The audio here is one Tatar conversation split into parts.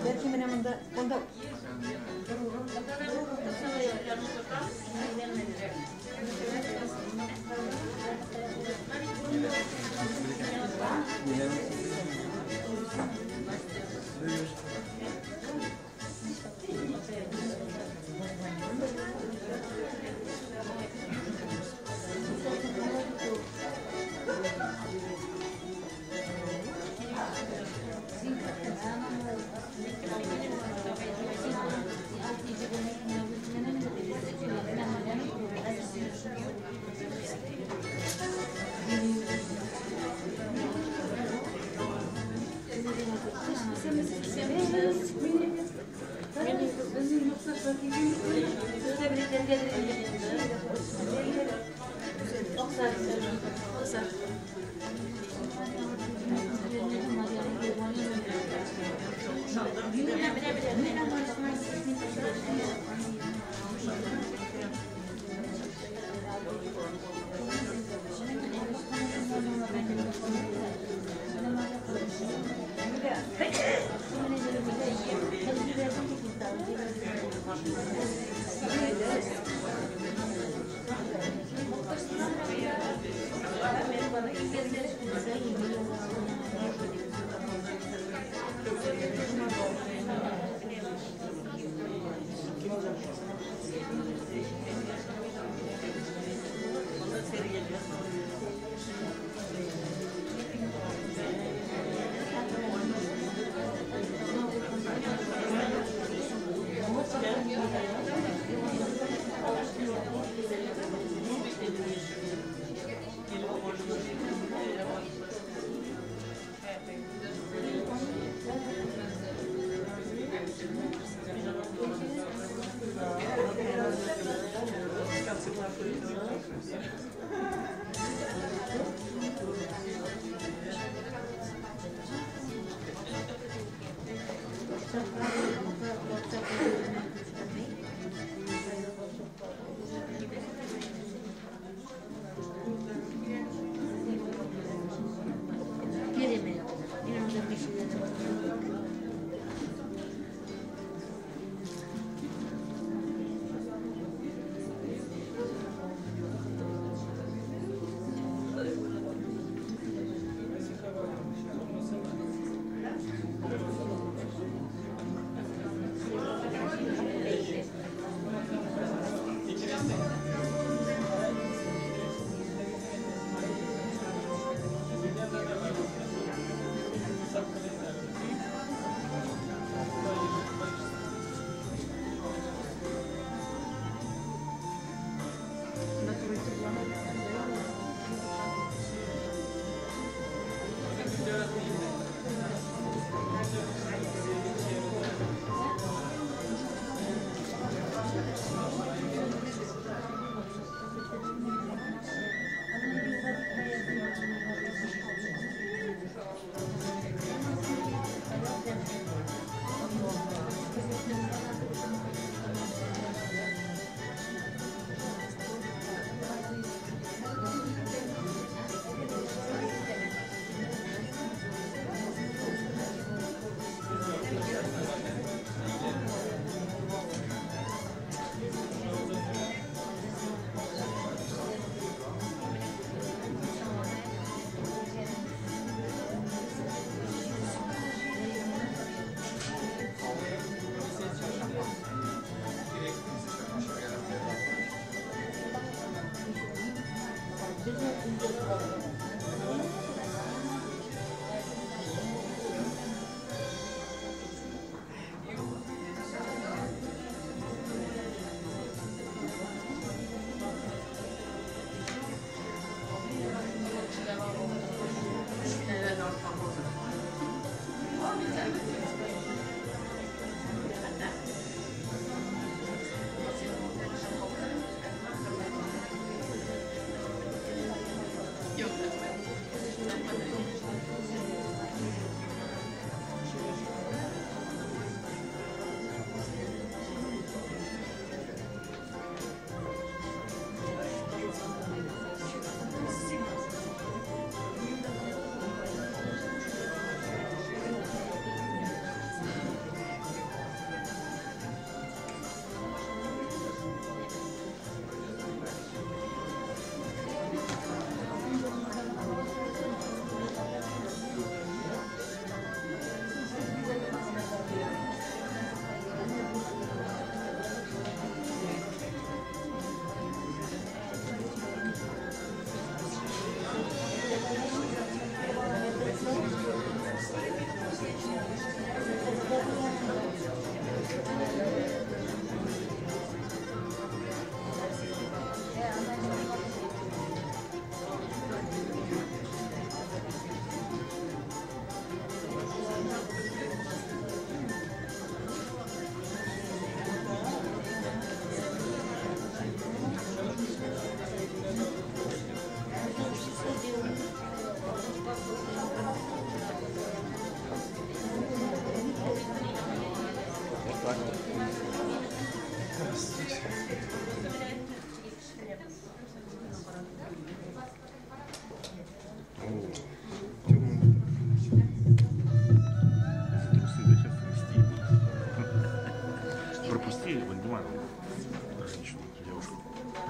Бәлки менә монда, монда.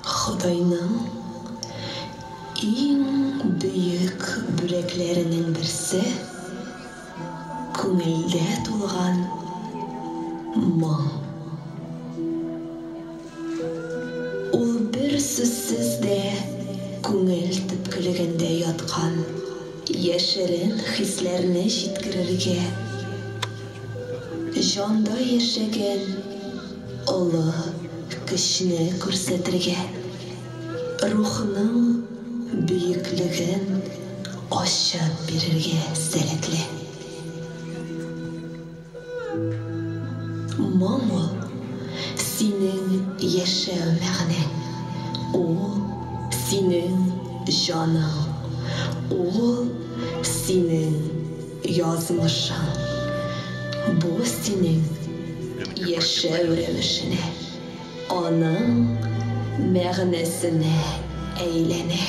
Ходайның иң бөек бүләкләренең берсе күңелдә тулган моң. Ул бер сүзсез дә күңел төпкелегендә яткан яшерен хисләрне җиткерергә, җанда яшәгән олы көчне күрсәтергә, рухның бөеклеген ачып бирергә сәләтле. Моң ул синең яшәү мәгънәң, ул синең җаның, ул синең язмышың. Бу синең яшәү рәвешенә, аның мәгънәсенә әйләнә.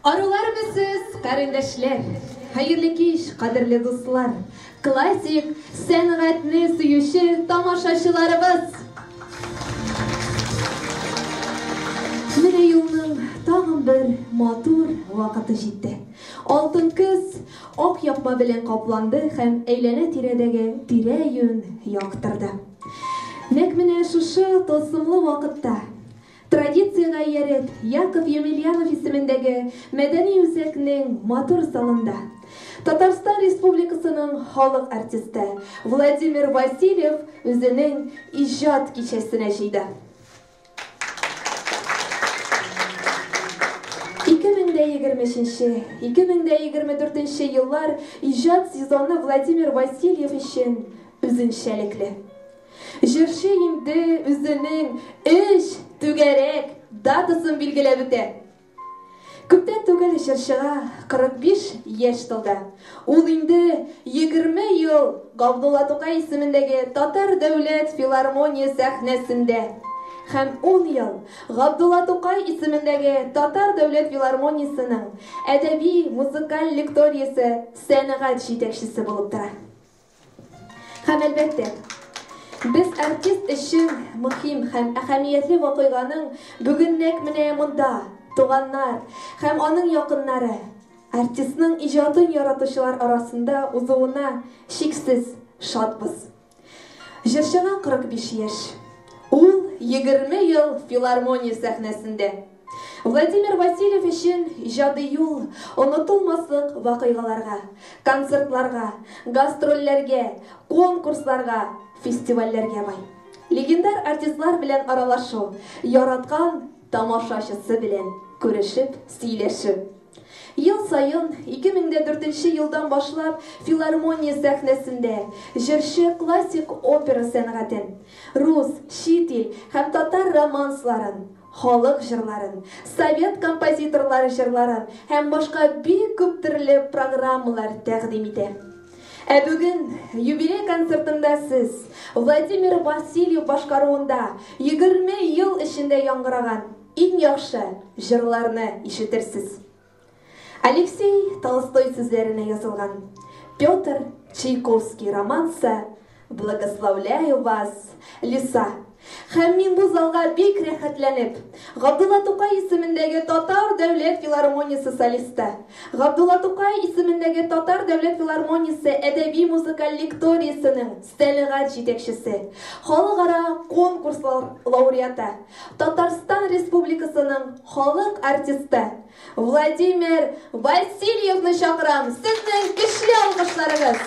Арулармы сез, карендәшләр? Хәерле кич, кадерле дуслар! Классик сәнгатьне сөюче тамашачыларыбыз! Менә юлның тагын бер матур вакыты җитте. Алтын көз ак япма белән капланды һәм әйләнә-тирәдәге тирә-юнь яктырды. Нәкъ менә шушы тылсымлы вакытта Традициягә ияреп, Яков Емельянов исемендәге мәдәни үзәкнең матур залында Татарстан Республикасының халык артисты Владимир Васильев үзенең иҗат кичәсенә җыйды. 2023, 2024 еллар иҗат сезоны Владимир Васильев өчен үзенчәлекле. Җырчы инде үзенең өч түгәрәк датасын билгеләп үтә. Күптән түгел җырчыга 45 яшь тулды. Ул инде 20 ел Габдулла Тукай исемендәге Татар дәүләт филармония сәхнәсендә һәм 10 ел Габдулла Тукай исемендәге Татар дәүләт филармониясенең әдәби музыкаль лекториясе сәнгать җитәкчесе булып тора. Һәм әлбәттә, без артист өчен мөһим һәм әһәмиятле вакыйганың бүген нәкъ менә монда, туганнар һәм аның якыннары, артистның иҗатын яратучылар арасында узуына чиксез шатбыз. Җырчыга 45 яшь. Ул 20 ел филармония сәхнәсендә. Владимир Васильев өчен иҗади юл онытылмаслык вакыйгаларга, концертларга, гастрольләргә, конкурсларга, фестивальләргә бай. Легендар артистлар белән аралашу, яраткан тамашачысы белән күрешеп сөйләшү. Ел саен 2004 елдан башлап филармония сәхнәсендә җырчы классик опера сәнгатен, рус, чит ил һәм татар романсларын, халык җырларын, совет композиторлары җырларын һәм башка бик күп төрле программалар тәкъдим итә. Ә бүген юбилей концертында сез Владимир Васильев башкаруында 20 ел эчендә яңгыраган иң яхшы җырларны ишетерсез. Алексей Толстой сүзләренә язылган Петр Чайковский романсы «Благословляю вас, леса». Һәм мин бу залга бик рәхәтләнеп, Габдулла Тукай исемендәге Татар дәүләт филармониясе солисты, Габдулла Тукай исемендәге Татар дәүләт филармониясе әдәби музыкаль лекториясенең сәнгать җитәкчесе, халыкара конкурслар лауреаты, Татарстан Республикасының халык артисты Владимир Васильевны чакырам. Сезнең көчле алкышларыгыз.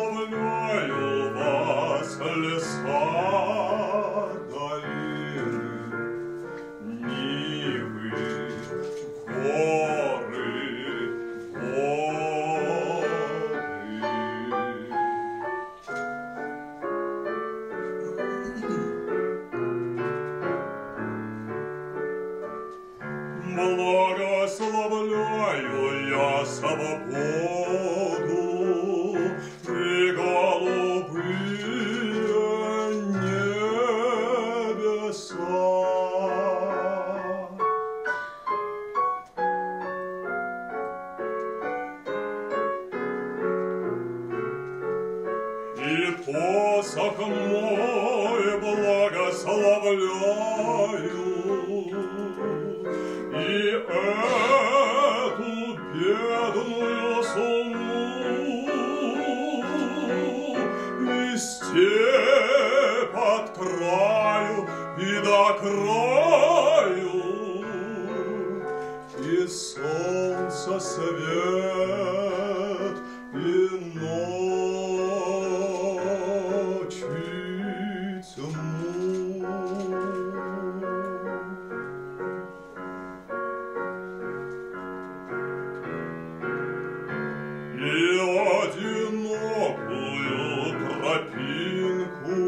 Благословляю вас, леса, долины, нивы, горы, воды. Благословляю я свободу и голубые небеса. И посох мой благословляю, и эту бедную суму, и степь от краю и до краю, и солнце свет, и ночи тьму. И одинокую тропинку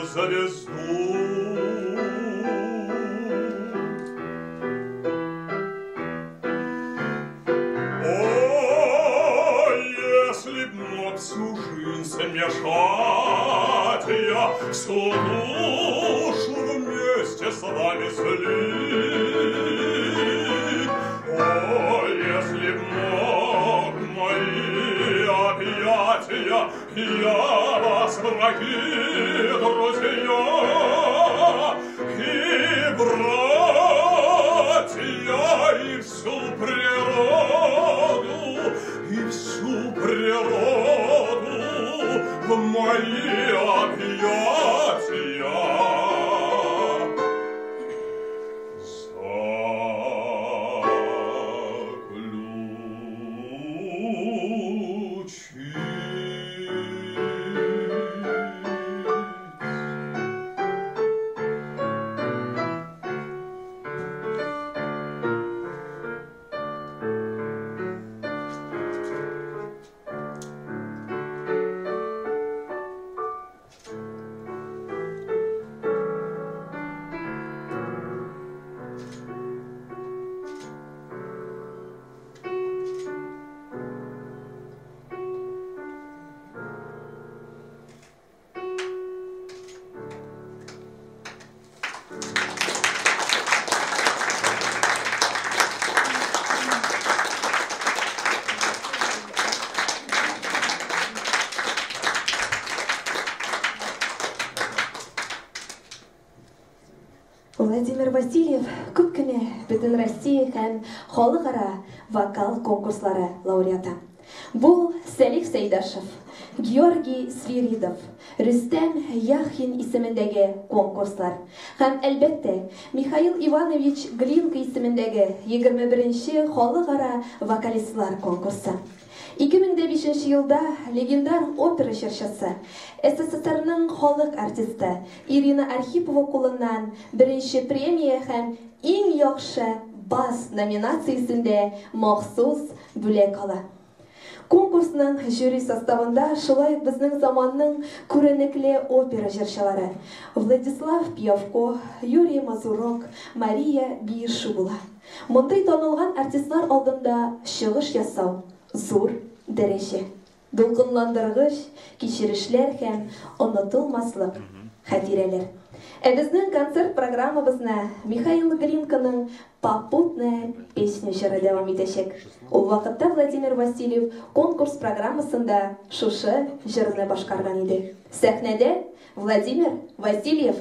звезду. О, если б мог всю жизнь смешать я, всю душу вместе с вами слить. О, если б мог мои объятия, я вас, враги, друзья, и братья, и всю природу, и всю природу в мои объятия. Владимир Васильев күп кенә бөтен Россия һәм халыкара вокал конкурслары лауреаты. Бу Сәлих Сәйдашев, Георгий Свиридов, Рөстәм Яхин исемендәге конкурслар һәм әлбәттә Михаил Иванович Глинка исемендәге 21-нче халыкара вокалистлар конкурсы. 2005 елда легендар опера җырчысы, СССРның халык артисты Ирина Архипова кулыннан беренче премия һәм иң яхшы бас номинациясендә махсус бүләк ала. Конкурсның жюри составында шулай ук безнең заманның күренекле опера җырчылары Владислав Пьявко, Юрий Мазурок, Мария Биешу була. Мондый танылган артистлар алдында чыгыш ясау зур дәрәҗә, дулкынландыргыч кичерешләр һәм онытылмаслык хатирәләр. Ә безнең концерт программабызны Михаил Глинканың «Попутная песня» җыры дәвам итәчәк. Ул вакытта Владимир Васильев конкурс программасында шушы җырны башкарган иде. Сәхнәдә Владимир Васильев.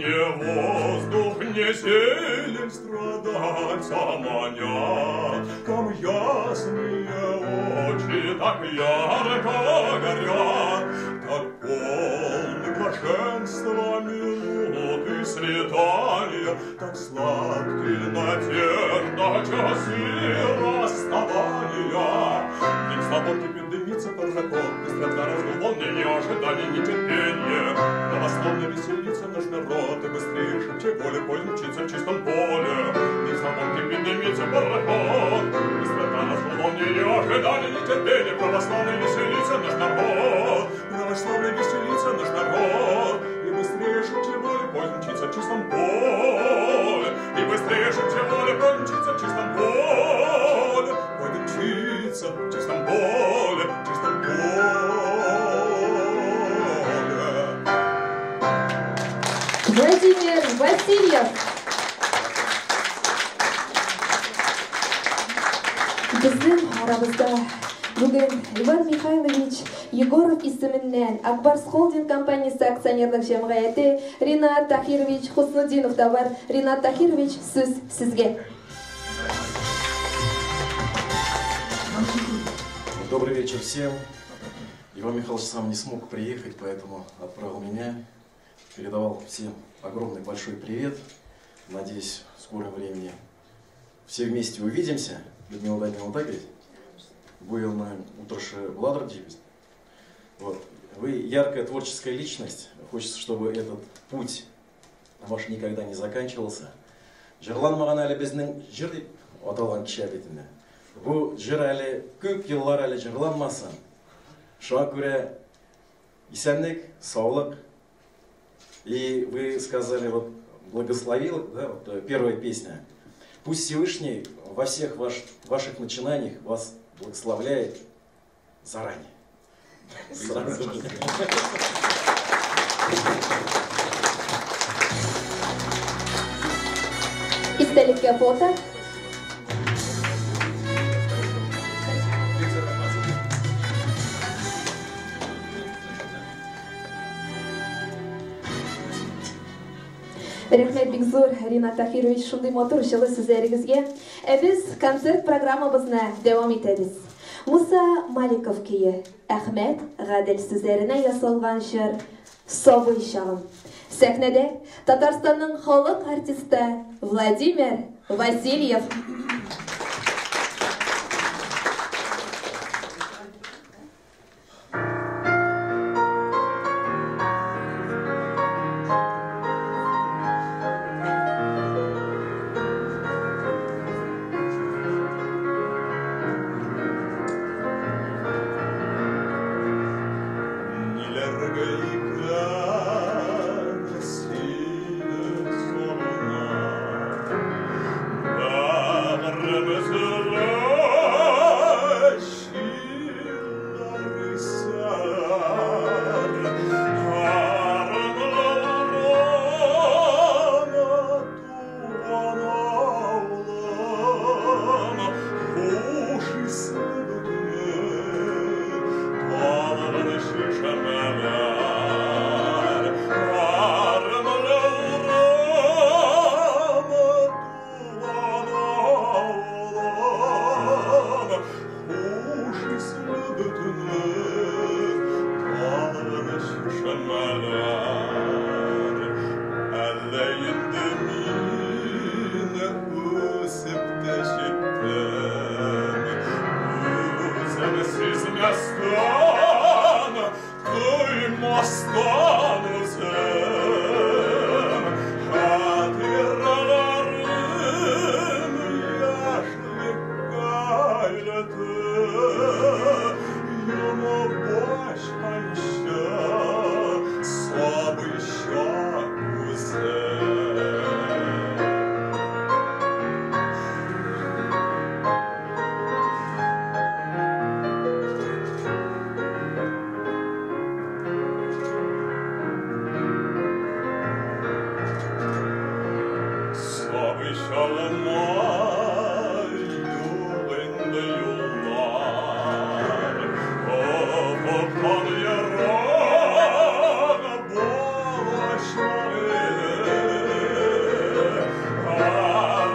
Не воздух, не зелень страдает, вдаль заманят. Там ясные очи так ярко горят, так полны блаженства минуты свидания, так сладки надежда часы расставания. День свобод кипит, дымится пароход, быстрота разгул волнение, ожидание, нетерпение. Православно веселится наш народ, и быстрее шепче воли поле мчится в чистом поле. День свобод кипит, дымится пароход, быстрота разгул волнение, ожидание, нетерпение. Православно веселится наш народ, православно веселится наш народ, и быстрее шепче воли поле мчится в чистом поле, и быстрее шепче воли поле мчится в чистом поле, поле мчится в чистом поле, в чистом поле. Владимир Васильев. Безнең арабызда бүген Иван Михайлович Егоров исеменнән Акбарс Холдинг компаниясе акционерлык җәмгыяте Ринат Тахирович Хуснутдинов та бар. Ринат Тахирович, сүз сезгә. Добрый вечер всем. Иван Михайлович сам не смог приехать, поэтому отправил меня. Передавал всем огромный большой привет. Надеюсь, в скором времени все вместе увидимся. Людмила Даниловна, так ведь? Был на утроше Бладрдивис. Вот. Вы яркая творческая личность. Хочется, чтобы этот путь ваш никогда не заканчивался. Җырланмаган әле безнең җыр дип аталган кичә бит инде. Бу җыр әле күп еллар әле җырланмасын. Шуңа күрә исәнлек, саулык. И вы сказали, вот благословил, да, вот первая песня. Пусть Всевышний во всех ваших начинаниях вас благословляет заранее. Сразу же. Истәлеккә фото. Рәхмәт бик зур, Ринат Тахирович, шундый матур җылы сүзләрегезгә. Ә без концерт программабызны дәвам итәбез. Муса Маликов көе, Әхмәт Гадел сүзләренә ясалган җыр Сабый чагым. Сәхнәдә Татарстанның халык артисты Владимир Васильев.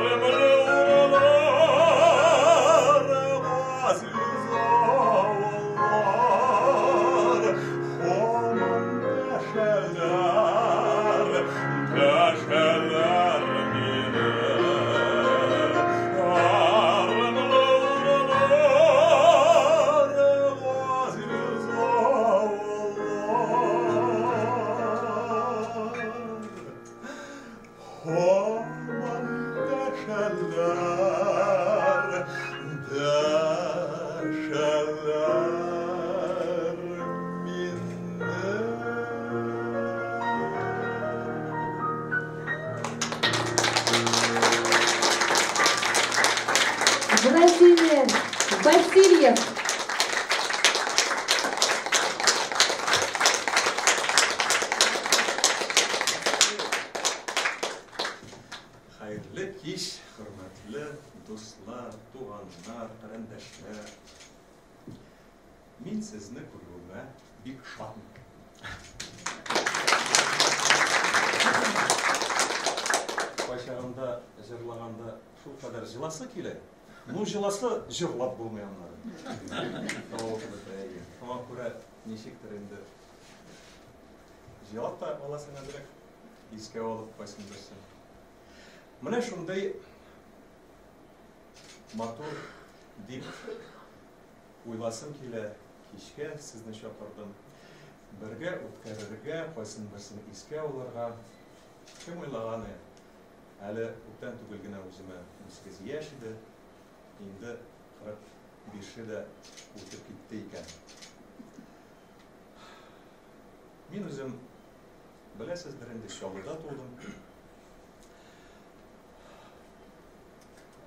Arımlı Дәшәләр, дәшәләр мине. Владимир Васильев. Хәерле кич, хөрмәтле дуслар, туганнар, карендәшләр. Мин сезне күрүемә бик шатмын. Кайчагында җырлаганда шулкадәр җыласы килә. Ну, җыласы җырлап булмый аннары. Тавышы бетә, әйе. Шуңа күрә ничектер инде җылап та аласың әзрәк, искә алып кайсын берсен. Менә шундый матур дип уйласым килә, кичкә сезне чакырдым. Бергә үткәрергә, кайсын берсен искә алырга. Кем уйлаган әле күптән түгел генә үземә 18 яшь иде, инде 45-е дә үтеп китте икән. Мин үзем, беләсездер инде, Чаллыда тудым.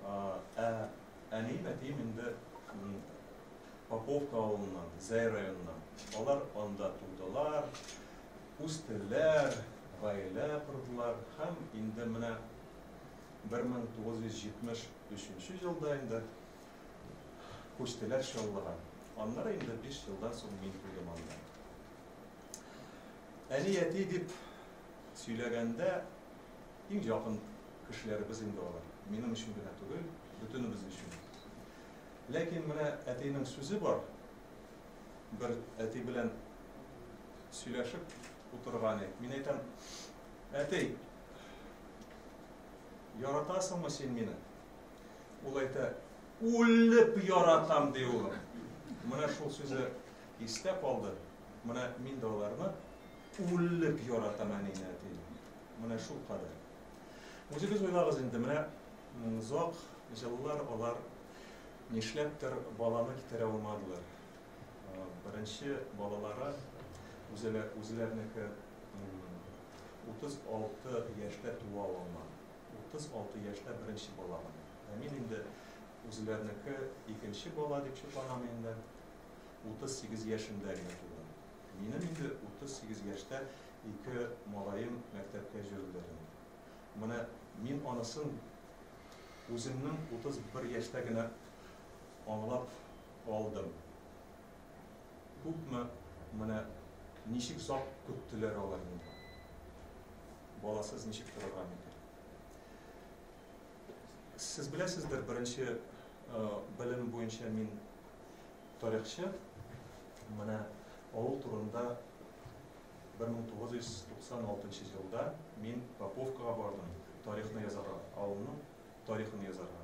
Ә әнием, әтием инде Поповка авылыннан, Зәй районыннан. Алар анда тудылар, үстеләр, гаилә кордылар һәм инде менә 1973 елда инде күчтеләр Чаллыга. Аннары инде 5 елдан соң мин тудым анда. Әни, әти дип сөйләгәндә иң якын кешеләребез инде алар. Минем өчен генә түгел, бөтенебез өчен. Ләкин менә әтинең сүзе бар. Бер әти белән сөйләшеп утырган идек. Мин әйтәм, әти, яратасыңмы син мине? Ул әйтә, үлеп яратам, ди улым. Менә шул сүзе истә калды. Менә мин дә аларны үлеп яратам, әнине, әтине. Менә шул кадәр. Үзегез уйлагыз инде, менә озак еллар алар нишләптер баланы китерә алмадылар. Беренче балалары үзләренеке 36 яшьтә туа алмады. 36 яшьтә беренче бала гына. Ә мин инде үзләренеке икенче бала дип чутланам инде. 38 яшемдә генә тудым. Минем инде 38 яшьтә ике малаем мәктәпкә йөрделәр инде. Менә мин анысын үземнең 31 яшьтә генә аңлап алдым. Күпме менә ничек озак көттеләр алар инде. Баласыз ничек торырга мөмкин. Сез беләсездер, беренче белем буенча мин тарихчы. Менә авыл турында 1996 елда мин Поповкага бардым, тарихны язарга, авылның тарихын язарга.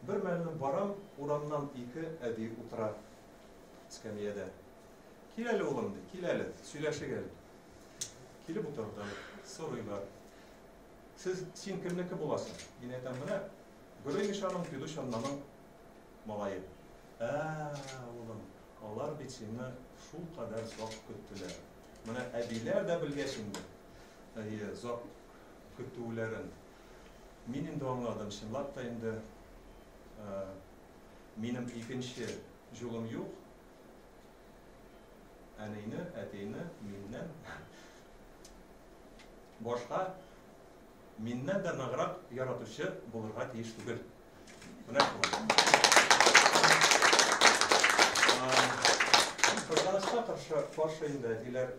Бер мәлне барам, урамнан ике әби утыра скамьяда. Кил әле, улым, ди, кил әле, сөйләшик әле. Килеп утырдым, сорыйлар. Сез, син кемнеке буласың? Мин әйтәм, менә Гөрәй Мишаның, Фидуш Аннаның малае. Ә, улым, алар бит сине шул кадәр озак көттеләр. Менә әбиләр дә белгәч инде, әйе, озак көтүләрен. Мин инде аңладым, чынлап та инде минем икенче юлым юк. Әнине, әтине миннән башка, миннән дә ныграк яратучы булырга тиеш түгел. Менә шулай. Кызганычка каршы инде әтиләр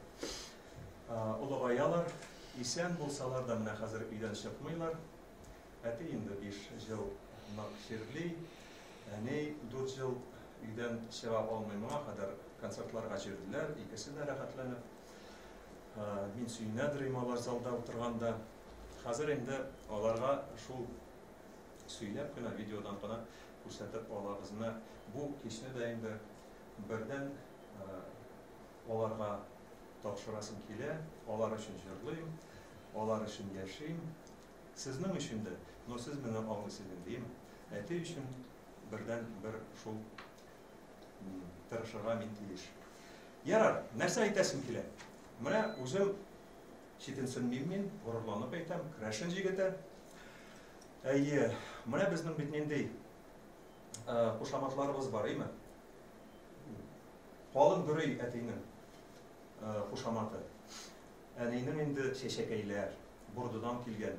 олыгаялар, исән булсалар да менә хәзер өйдән чыкмыйлар. Әти инде 5 ел нык чирли, әни 4 ел өйдән чыга алмый. Моңа кадәр концертларга йөрделәр, икесе дә рәхәтләнеп. Мин сөенәдер идем алар залда утырганда. Хәзер инде аларга шул сөйләп кенә, видеодан гына күрсәтеп алабыз. Менә бу кичне дә инде бердән аларга тапшырасым килә. Алар өчен җырлыйм, алар өчен яшим. Сезнең өчен дә, но сез мине аңлыйсыз инде, димме? Әти өчен бердән бер шул тырышырга мин тиеш. Ярар, нәрсә әйтәсем килә? Менә үзем читенсенмим мин, горурланып әйтәм, керәшен җегете. Әйе, менә безнең бит нинди кушаматларыбыз бар, әйме? Калын гөрей әтинең кушаматы. Әнинең инде чәчәкәйләр, Бордыдан килгән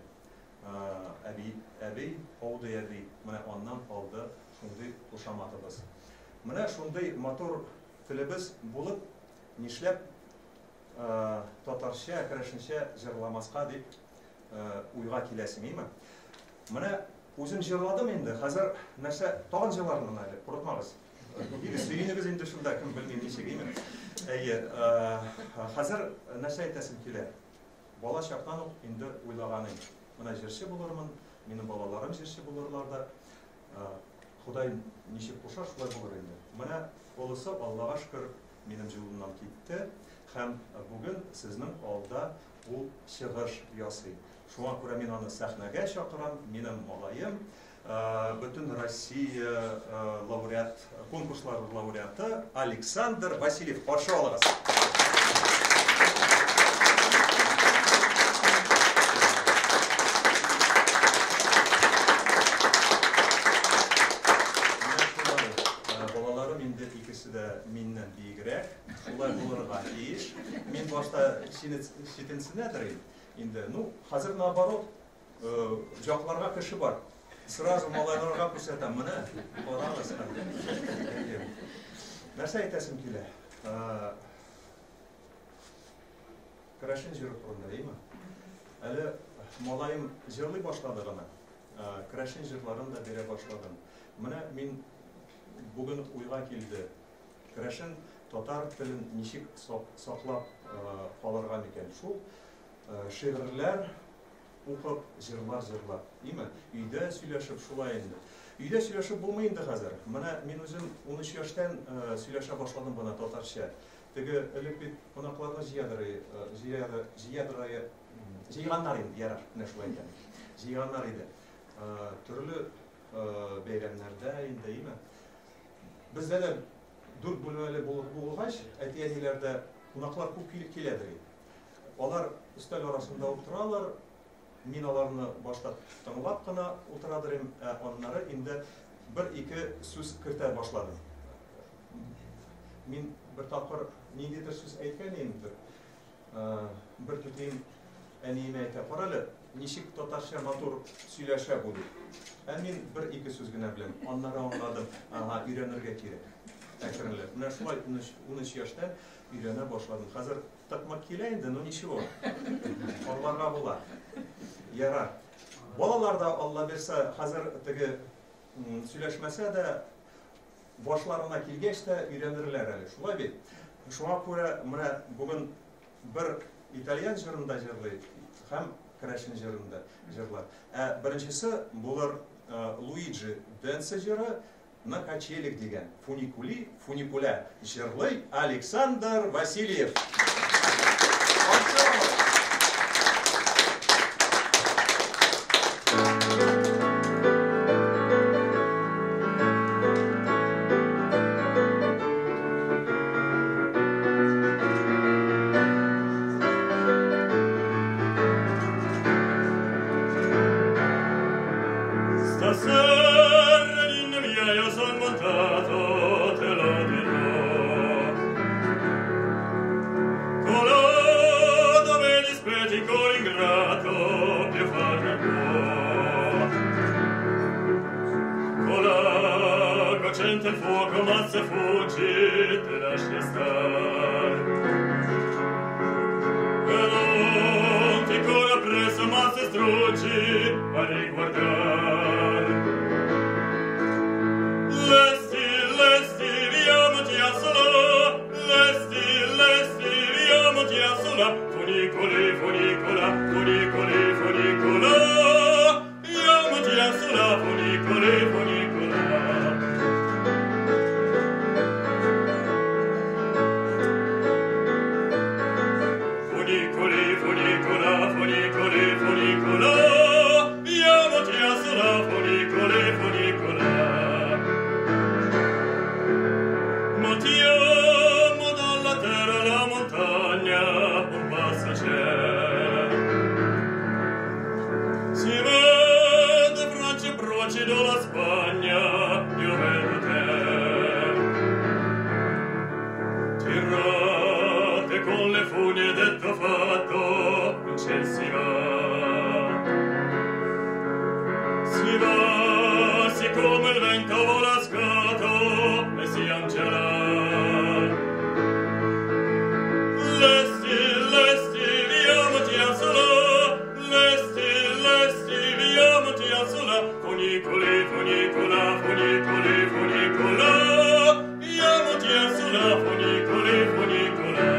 әби, әби, Аудый әби, менә аннан алды шундый кушаматыбыз. Менә шундый матур телебез булып, нишләп татарча, керәшенчә җырламаска дип уйга киләсең, име? Менә үзем җырладым инде, хәзер нәрсә, тагын җырлармын әле, курыкмагыз. Или сөенегез инде шунда, кем белмим ничек, име? Әйе, хәзер нәрсә әйтәсем килә? Бала чактан ук инде уйлаган идем. Менә җырчы булырмын, минем балаларым җырчы булырлар да. Ходай ничек куша, шулай булыр инде. Менә олысы, Аллага шөкер, минем җылымнан китте һәм бүген сезнең алда ул чыгыш ясый. Шуңа күрә мин аны сәхнәгә чакырам, минем малаем, бөтен Россия лауреат, конкурслар лауреаты Александр Васильев. Каршы алыгыз. Балаларым инде икесе дә миннән биегрәк. Шулай булырга тиеш. Мин башта читенсенәдер инде. Ну, хәзер наоборот, Җакларга кеше бар. Сразу малайларга күрсәтәм. Менә, карагыз. Нәрсә әйтәсем килә? Керәшен җыры турында, әйме? Әле малаем җырлый башлады гына. Керәшен җырларын да бирә башладым. Менә мин бүген уйга килде. Керәшен татар телен ничек саклап калырга микән? Шул шигырьләр укып, җырлар җырлап, име? Өйдә сөйләшеп шулай инде. Өйдә сөйләшеп булмый инде хәзер. Менә мин үзем 13 яшьтән сөйләшә башладым гына татарча. Теге элек бит кунакларны җыядыр, җыядыр, җыядыр, җыйганнар инде, ярар, менә шулай әйтәм. Җыйганнар иде. Төрле бәйрәмнәрдә инде, име? Бездә дә дүрт бүлмәле булгач, әти-әниләрдә кунаклар күп киләдер инде. Алар өстәл арасында утыралар, мин аларны башта тыңлап кына утырадыр идем, ә аннары инде бер-ике сүз кертә башладым. Мин бер тапкыр ниндидер сүз әйткән идем бер. Бер түтием әниемә әйтә, кара әле, ничек татарча матур сөйләшә бу дип. Ә мин бер-ике сүз генә беләм. Аннары аңладым, ага, өйрәнергә кирәк. Әкренләп. Менә шулай 13 яшьтән өйрәнә башладым. Хәзер Тыкмык килә инде, ну ничего. Аңларга була. Ярар. Балалар да, Алла бирсә, хәзер теге сөйләшмәсә дә, башларына килгәч тә өйрәнерләр әле. Шулай бит? Шуңа күрә менә бүген бер итальян җырын да җырлый һәм керәшен җырын да җырлар. Ә беренчесе булыр Луиджи Денце җыры, На качелях дигән фуникули, фуникуля җырлый Александр Васильев. Funiculi, funicola, funiculi, funicola. vedo la Spagna, io vedo te. Tirate con le funi, detto fatto, in ciel si va. Si va, siccome il vento vola scato e si angela. Lesti, lesti, via Mattiasola, lesti, lesti, via Mattiasola, funicoli, funicola, funicoli, funicola, via Mattiasola, funicoli, funicola.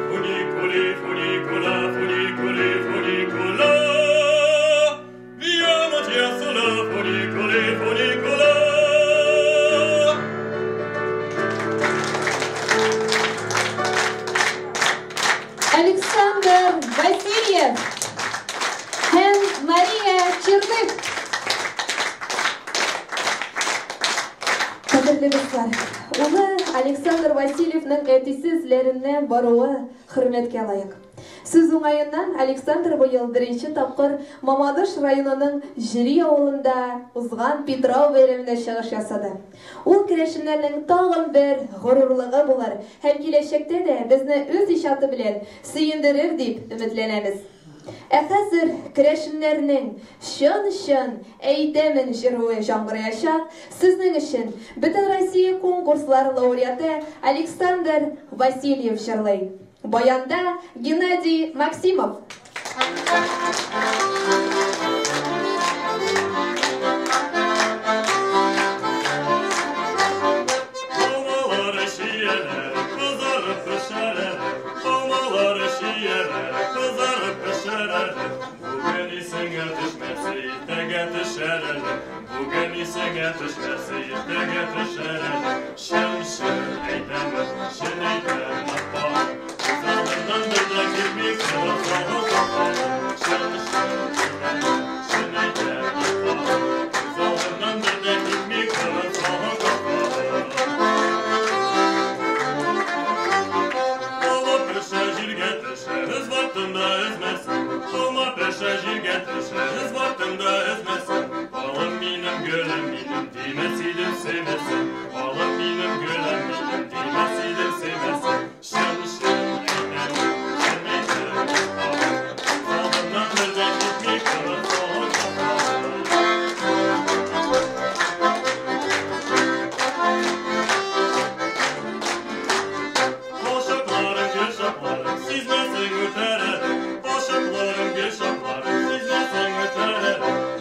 Funicoli, funicola, funicoli, funicola, via Mattiasola, funicoli, funicola. Александр Васильев һәм Мария Черных. Кадерле дуслар, улы Александр Васильевның әтисе эзләреннән баруы хөрмәткә лаек. Сүз уңаеннан Александр быел беренче тапкыр Мамадыш районының Җөри авылында узган Питрау бәйрәмендә чыгыш ясады. Ул керәшеннәрнең тагын бер горурлыгы булыр һәм киләчәктә дә безне үз иҗаты белән сөендерер дип өметләнәбез. Ә хәзер керәшеннәрнең чын-чын әйтәмен җыруы яңгыраячак. Сезнең өчен Бөтенроссия конкурслар лауреаты Александр Васильев җырлый. Баянда Геннадий Максимов. Алмалар чияләр кызарып пешәләр, алмалар чияләр кызарып пешәләр. Бүген исеңә төшмәсә, иртәгә төшәр әле. Бүген исеңә төшмәсә, иртәгә төшәр әле. Чын-чын әйтәмен, чын әйтәм, апам. Күз алдымнан бер дә китми кырын салган капам. Чын-чын әйтәмен, чын әйтәм, апам. Күз алдымнан бер дә китми кырын салган капам. Алма пешә, җиргә төшә, эз вакытында өзмәсен. Алма пешә, җиргә төшә, эз вакытында өзмәсен. Балым минем, гөлем минем, тимәс идем, сөймәсен. Балым минем, гөлем минем, тимәс идем, сөймәсен. Чын-чын әйтәм, чын әйтәм, апам. Күз алдымнан бер дә китми кырын салган капам. Başaklarım, gül şaklarım, sizmezsen öter әле. Başaklarım, gül şaklarım, sizmezsen öter әле.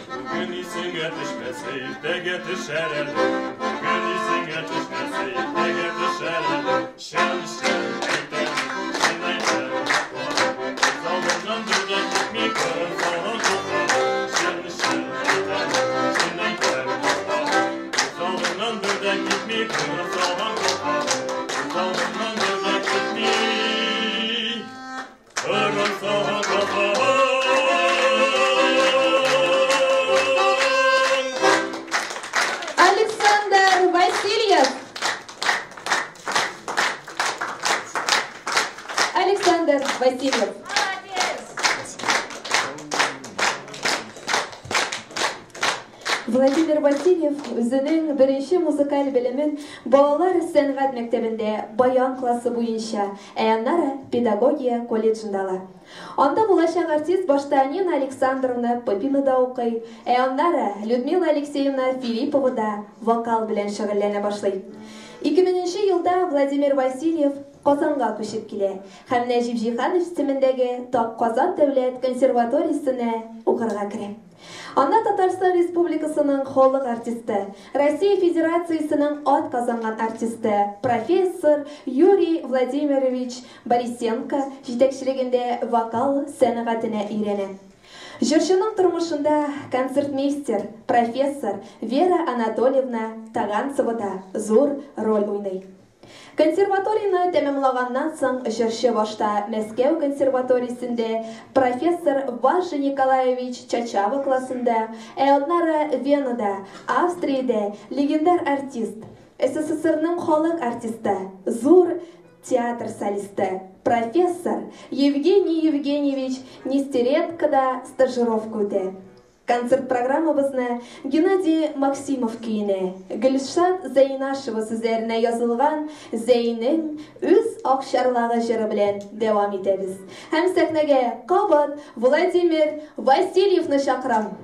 Бүген исеңә төшмәсә, иртәгә төшәр әле. Бүген исеңә төшмәсә, иртәгә төшәр әле. Чын-чын әйтәм, чын әйтәм, апам. Күз алдымнан бер дә китми кырын салган капам. Чын-чын әйтәм, чын әйтәм, апам. Күз алдымнан бер дә китми кырын салган капам. Күз алдымнан бер дә китми кырын салган капам. Александр Васильев. Александр Васильев. Владимир Васильев үзенең беренче музыкаль белемен балалар сәнгать мәктәбендә баян классы буенча, ә аннары педагогия колледжында ала. Анда булачак артист башта Нина Александровна Попинада укый, ә аннары Людмила Алексеевна Филипповада вокал белән шөгыльләнә башлый. 2000 елда Владимир Васильев Казанга күчеп килә һәм Нәҗип Җиһанов исемендәге Казан дәүләт консерваториясенә укырга керә. Анда Татарстан Республикасының халык артисты, Россия Федерациясының атказанган артисты, профессор Юрий Владимирович Борисенко җитәкчелегендә вокал сәнгатенә өйрәнә. Җырчының тормышында концертмейстер, профессор Вера Анатольевна Таганцева да зур роль уйный. Консерваторияны тәмамлаганнан соң җырчы башта Мәскәү консерваториясендә профессор Ваша Николаевич Чачава классында, ә аннары Венада, Австриядә легендар артист, СССРның халык артисты, зур театр солисты профессор Евгений Евгеньевич Нестеренкода стажировка үтә. Концерт программабызны Геннадий Максимов көенә, Гөлшат Зәйнашева сүзләренә язылган Зәйнең үз акчарлагы җыры белән дәвам итәбез. Һәм сәхнәгә кабат Владимир Васильевны чакырам.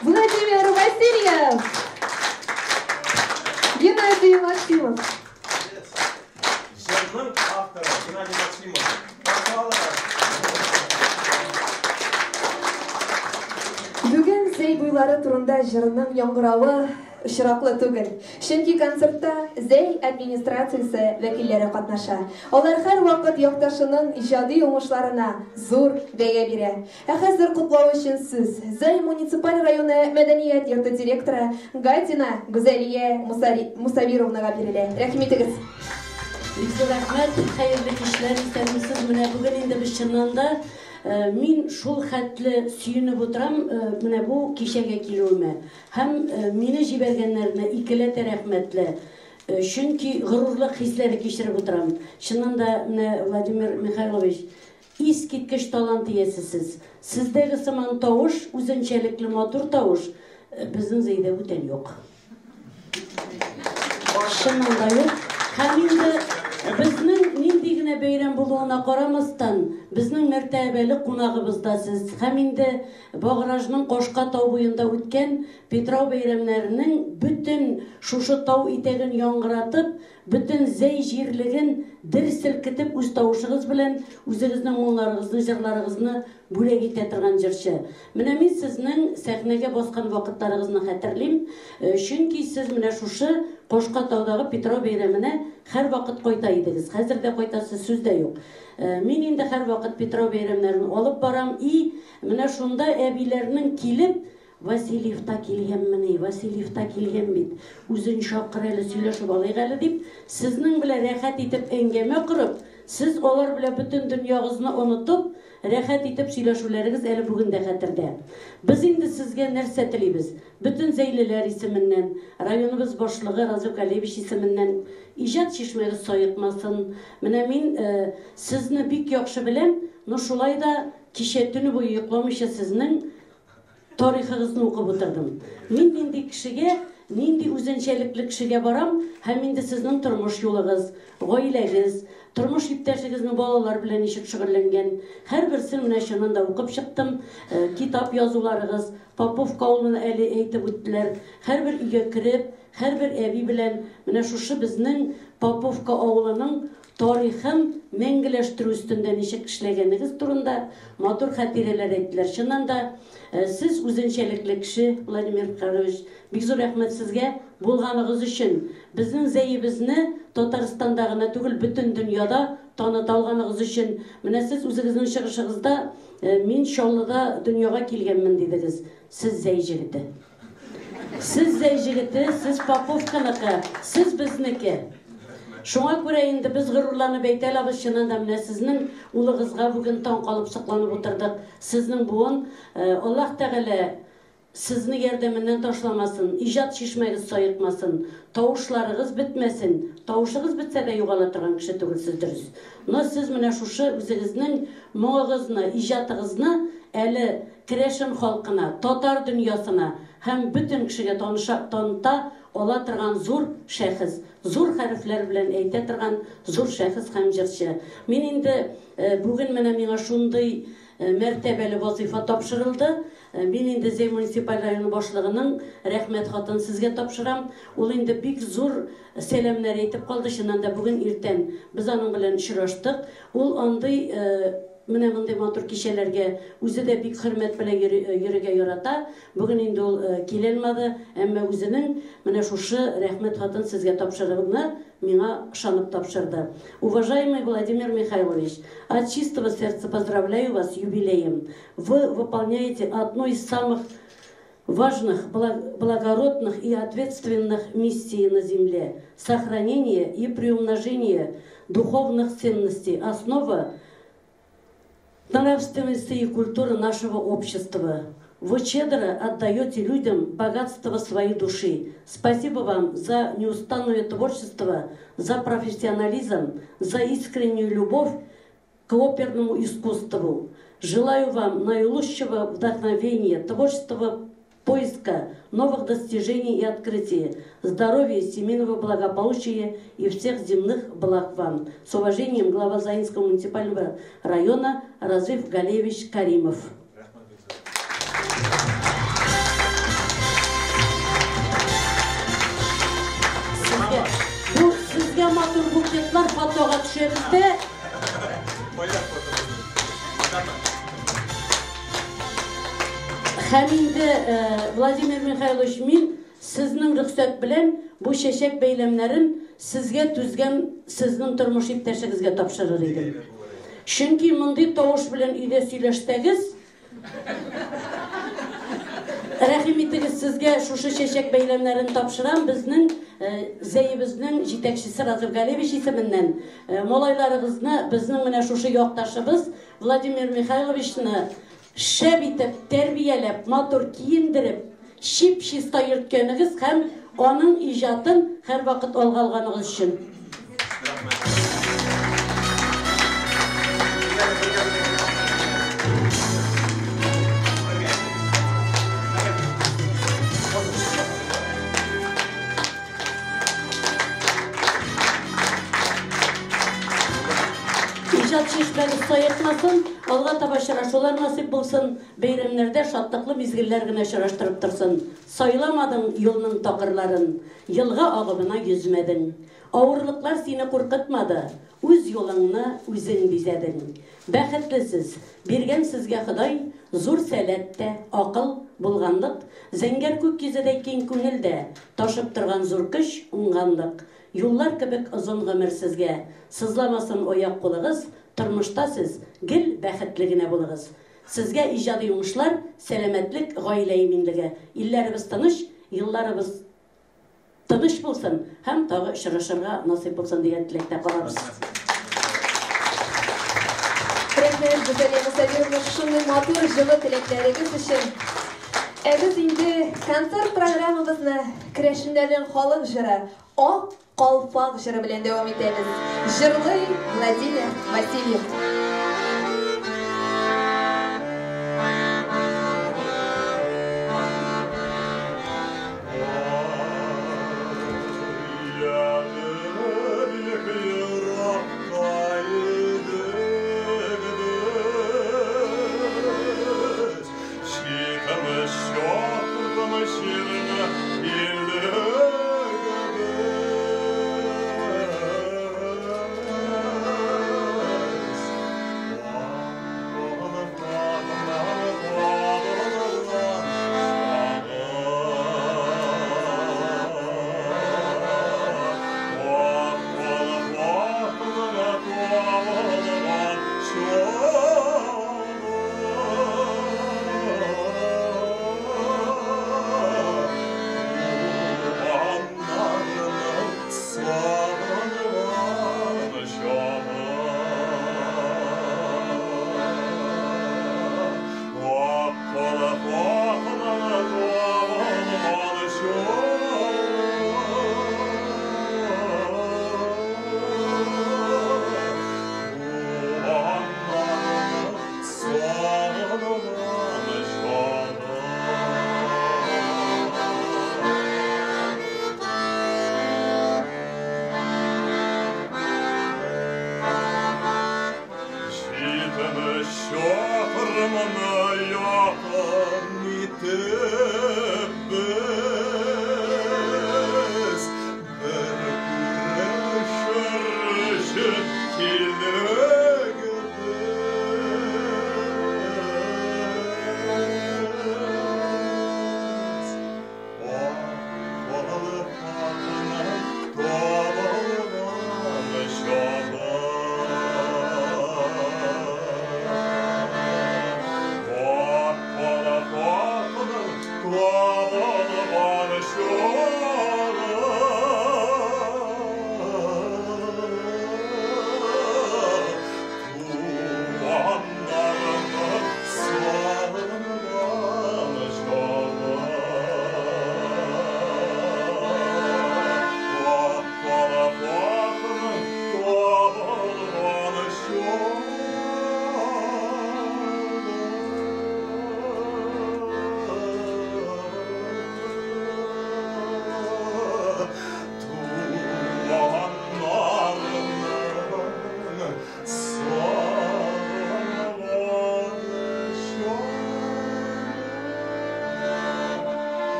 Владимир Васильев! Геннадий Максимов. Җырның авторы Геннадий Максимов. Пожалуйста. Бүген Зәй буйлары турында җырның яңгыравы очраклы түгел. Чөнки концертта Зәй администрациясе вәкилләре катнаша. Алар һәрвакыт якташының иҗади уңышларына зур бәя бирә. Ә хәзер котлау өчен сүз Зәй муниципаль районы мәдәният йорты директоры Гатина Гүзәлия Мусавировнага бирелә. Рәхим итегез. Бик зур рәхмәт, хәерле кичләр, исәнмесез. Менә бүген инде без чыннан да мин шул хәтле сөенеп утырам менә бу кичәгә килүемә. Һәм мине җибәргәннәренә икеләтә рәхмәтле. Чөнки горурлык хисләре кичереп утырам. Чыннан да менә Владимир Михайлович, искиткеч талант иясе сез. Сездәге сыман тавыш, үзенчәлекле матур тавыш безнең Зәйдә бүтән юк. Чыннан да юк. Һәм инде безнең нинди генә бәйрәм булуына карамастан, безнең мәртәбәле кунагыбыз да сез. Һәм инде Багражның Кашка тау буенда үткән Питрау бәйрәмнәренең бөтен шушы тау итәген яңгыратып, Бөтен Зәй җирлеген дер селкетеп үз тавышыгыз белән үзегезнең моңнарыгызны, җырларыгызны бүләк итә торган җырчы. Менә мин сезнең сәхнәгә баскан вакытларыгызны хәтерлим, чөнки сез менә шушы Кошка таудагы Питрау бәйрәменә һәрвакыт кайта идегез. Хәзер дә кайтасыз, сүз дә юк. Мин инде һәрвакыт Питрау бәйрәмнәрен алып барам и менә шунда әбиләрнең килеп Васильев та килгәнмени, Васильев та килгән бит, үзен чакыр әле, сөйләшеп алыйк әле дип, сезнең белән рәхәт итеп әңгәмә корып, сез алар белән бөтен дөньягызны онытып, рәхәт итеп сөйләшүләрегез әле бүген дә хәтердә. Без инде сезгә нәрсә телибез? Бөтен зәйлеләр исеменнән, районыбыз башлыгы Разил Галиевич исеменнән иҗат чишмәгез саекмасын. Менә мин сезне бик яхшы беләм, но шулай да кичә төне буе йокламыйча сезнең тарихыгызны укып утырдым. Мин нинди кешегә, нинди үзенчәлекле кешегә барам һәм инде сезнең тормыш юлыгыз, гаиләгез, тормыш иптәшегезнең балалар белән ничек шөгыльләнгән, һәрберсен менә чыннан да укып чыктым. Китап язуларыгыз, Поповка авылын әле әйтеп үттеләр. Һәрбер өйгә кереп, һәрбер әби белән менә шушы безнең Поповка авылының тарихын мәңгеләштерү өстендә ничек эшләгәнегез турында матур хатирәләр әйттеләр. Чыннан да, сез үзенчәлекле кеше, Владимир Карлович. Бик зур рәхмәт сезгә булганыгыз өчен. Безнең Зәебезне Татарстанда гына түгел, бөтен дөньяда таныта алганыгыз өчен. Менә сез үзегезнең чыгышыгызда мин Чаллыда дөньяга килгәнмен дидегез. Сез Зәй җегете. Сез Зәй җегете, сез Поповканыкы, сез безнеке. Шуңа күрә инде без горурланып әйтә алабыз, чыннан да менә сезнең улыгызга бүген таң калып сокланып утырдык. Сезнең буын, Аллаһ Тәгалә сезне ярдәменнән ташламасын, иҗат чишмәгез саекмасын, тавышларыгыз бетмәсен. Тавышыгыз бетсә дә югала торган кеше түгелсез, дөрес. Но сез менә шушы үзегезнең моңыгызны, иҗатыгызны әле керәшен халкына, татар дөньясына һәм бөтен кешегә таныша, таныта ала торган зур шәхес, зур хәрефләр белән әйтә торган зур шәхес һәм җырчы. Мин инде бүген менә миңа шундый мәртәбәле вазифа тапшырылды. Мин инде Зәй муниципаль районы башлыгының рәхмәт хатын сезгә тапшырам. Ул инде бик зур сәламнәр әйтеп калды. Чыннан да бүген иртән без аның белән очраштык. Ул андый менә мондый матур кичәләргә үзе дә бик хөрмәт белән йөрергә ярата. Бүген инде ул килә алмады, әмма үзенең менә шушы рәхмәт хатын сезгә тапшыруны миңа ышанып тапшырды. Уважаемый Владимир Михайлович, от чистого сердца поздравляю вас с юбилеем. Вы выполняете одну из самых важных, благородных и ответственных миссий на земле – сохранение и приумножение духовных ценностей, основа нравственности и культуры нашего общества. Вы щедро отдаете людям богатство своей души. Спасибо вам за неустанное творчество, за профессионализм, за искреннюю любовь к оперному искусству. Желаю вам наилучшего вдохновения, творческого поиска, новых достижений и открытий, здоровья, семейного благополучия и всех земных благ вам. С уважением, глава Заинского муниципального района Разиф Галиевич Каримов. Бу сезгә матур букетлар фотога төшәбез дә. Һәм инде Владимир Михайлович, мин сезнең рөхсәт белән бу чәчәк бәйләмнәрен сезгә түзгән сезнең тормыш иптәшегезгә тапшырыр идем. Чөнки мондый тавыш белән өйдә сөйләшсәгез, рәхим итегез, сезгә шушы чәчәк бәйләмнәрен тапшырам. Безнең Зәебезнең җитәкчесе Разиф Галиевич исеменнән малайларыгызны безнең менә шушы якташыбыз Владимир Михайловичны шәп итеп тәрбияләп, матур киендереп, чип-чиста йөрткәнегез һәм аның иҗатын һәрвакыт алга алганыгыз өчен. Иҗат чишмәгез саекмасын, алга таба очрашулар насыйп булсын, бәйрәмнәрдә шатлыклы мизгелләр генә очраштырып торсын. Сайламадың юлның такырларын, елга агымына йөзмәдең. Авырлыклар сине куркытмады, үз юлыңны үзең бизәдең. Бәхетле сез, биргән сезгә Ходай зур сәләт тә, акыл, булганлык, зәңгәр күк йөзедәй киң күңел дә, ташып торган зур көч, уңганлык. Юллар кебек озын гомер сезгә, сызламасын аяк-кулыгыз, тормышта сез гел бәхетле генә булыгыз. Сезгә иҗади уңышлар, сәламәтлек, гаилә иминлеге. Илләребез тыныч, елларыбыз тыныч булсын һәм тагы очрашырга насыйп булсын дигән теләктә калабыз. Рәхмәт, Гүзәлия Мусабировна, шундый матур, җылы теләкләрегез өчен. Ә без инде концерт программабызны керәшеннәрнең халык җыры Ак калфак җыры белән дәвам итәбез. Җырлый Владимир Васильев.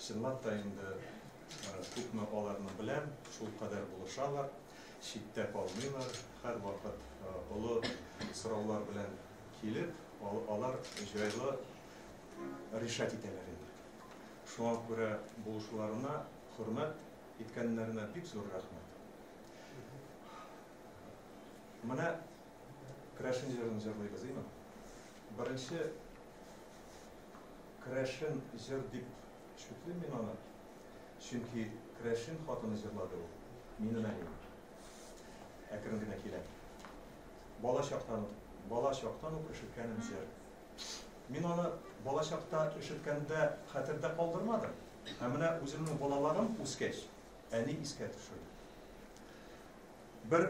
Чынлап та инде күпме аларны беләм, шул кадәр булышалар, читтә калмыйлар, һәрвакыт олы сораулар белән килеп, алар җайлы решать итәләр инде. Шуңа күрә булышуларына, хөрмәт иткәннәренә бик зур рәхмәт. Менә керәшен җырын җырлыйбыз, име? Беренче керәшен җыр дип шүтлим мин аны, чөнки керәшен хатыны җырлады ул, минем әнием. Әкрен генә киләм. Бала чактан ук, бала чактан ук ишеткәнем җыр. Мин аны бала чакта ишеткәндә хәтердә калдырмадым. Ә менә үземнең балаларым үскәч, әни искә төшерде. Бер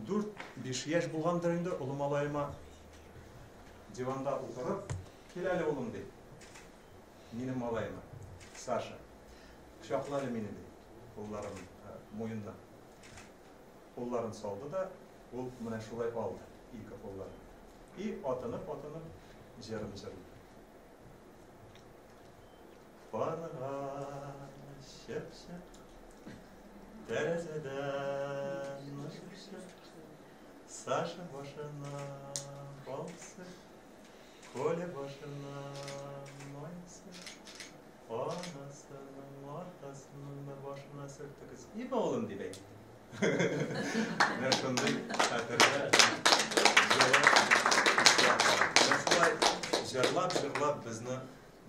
4-5 яшь булгандыр инде, олы малаема диванда утырып, кил әле улым ди. Минем малаема, Саша. Кочакла әле мине ди. Кулларын муенына. Кулларын салды да, ул менә шулай алды ике кулларын. И атынып-атынып җырын җырлый. Парга чыпчык тәрәзәдән чыпчык Саша башына балсы, Коля башына майсы, анасының, атасының да башына сөрттегез. Име улым дип әйтте. Менә шундый хәтердә җылы хисләр калды. Менә шулай җырлап-җырлап безне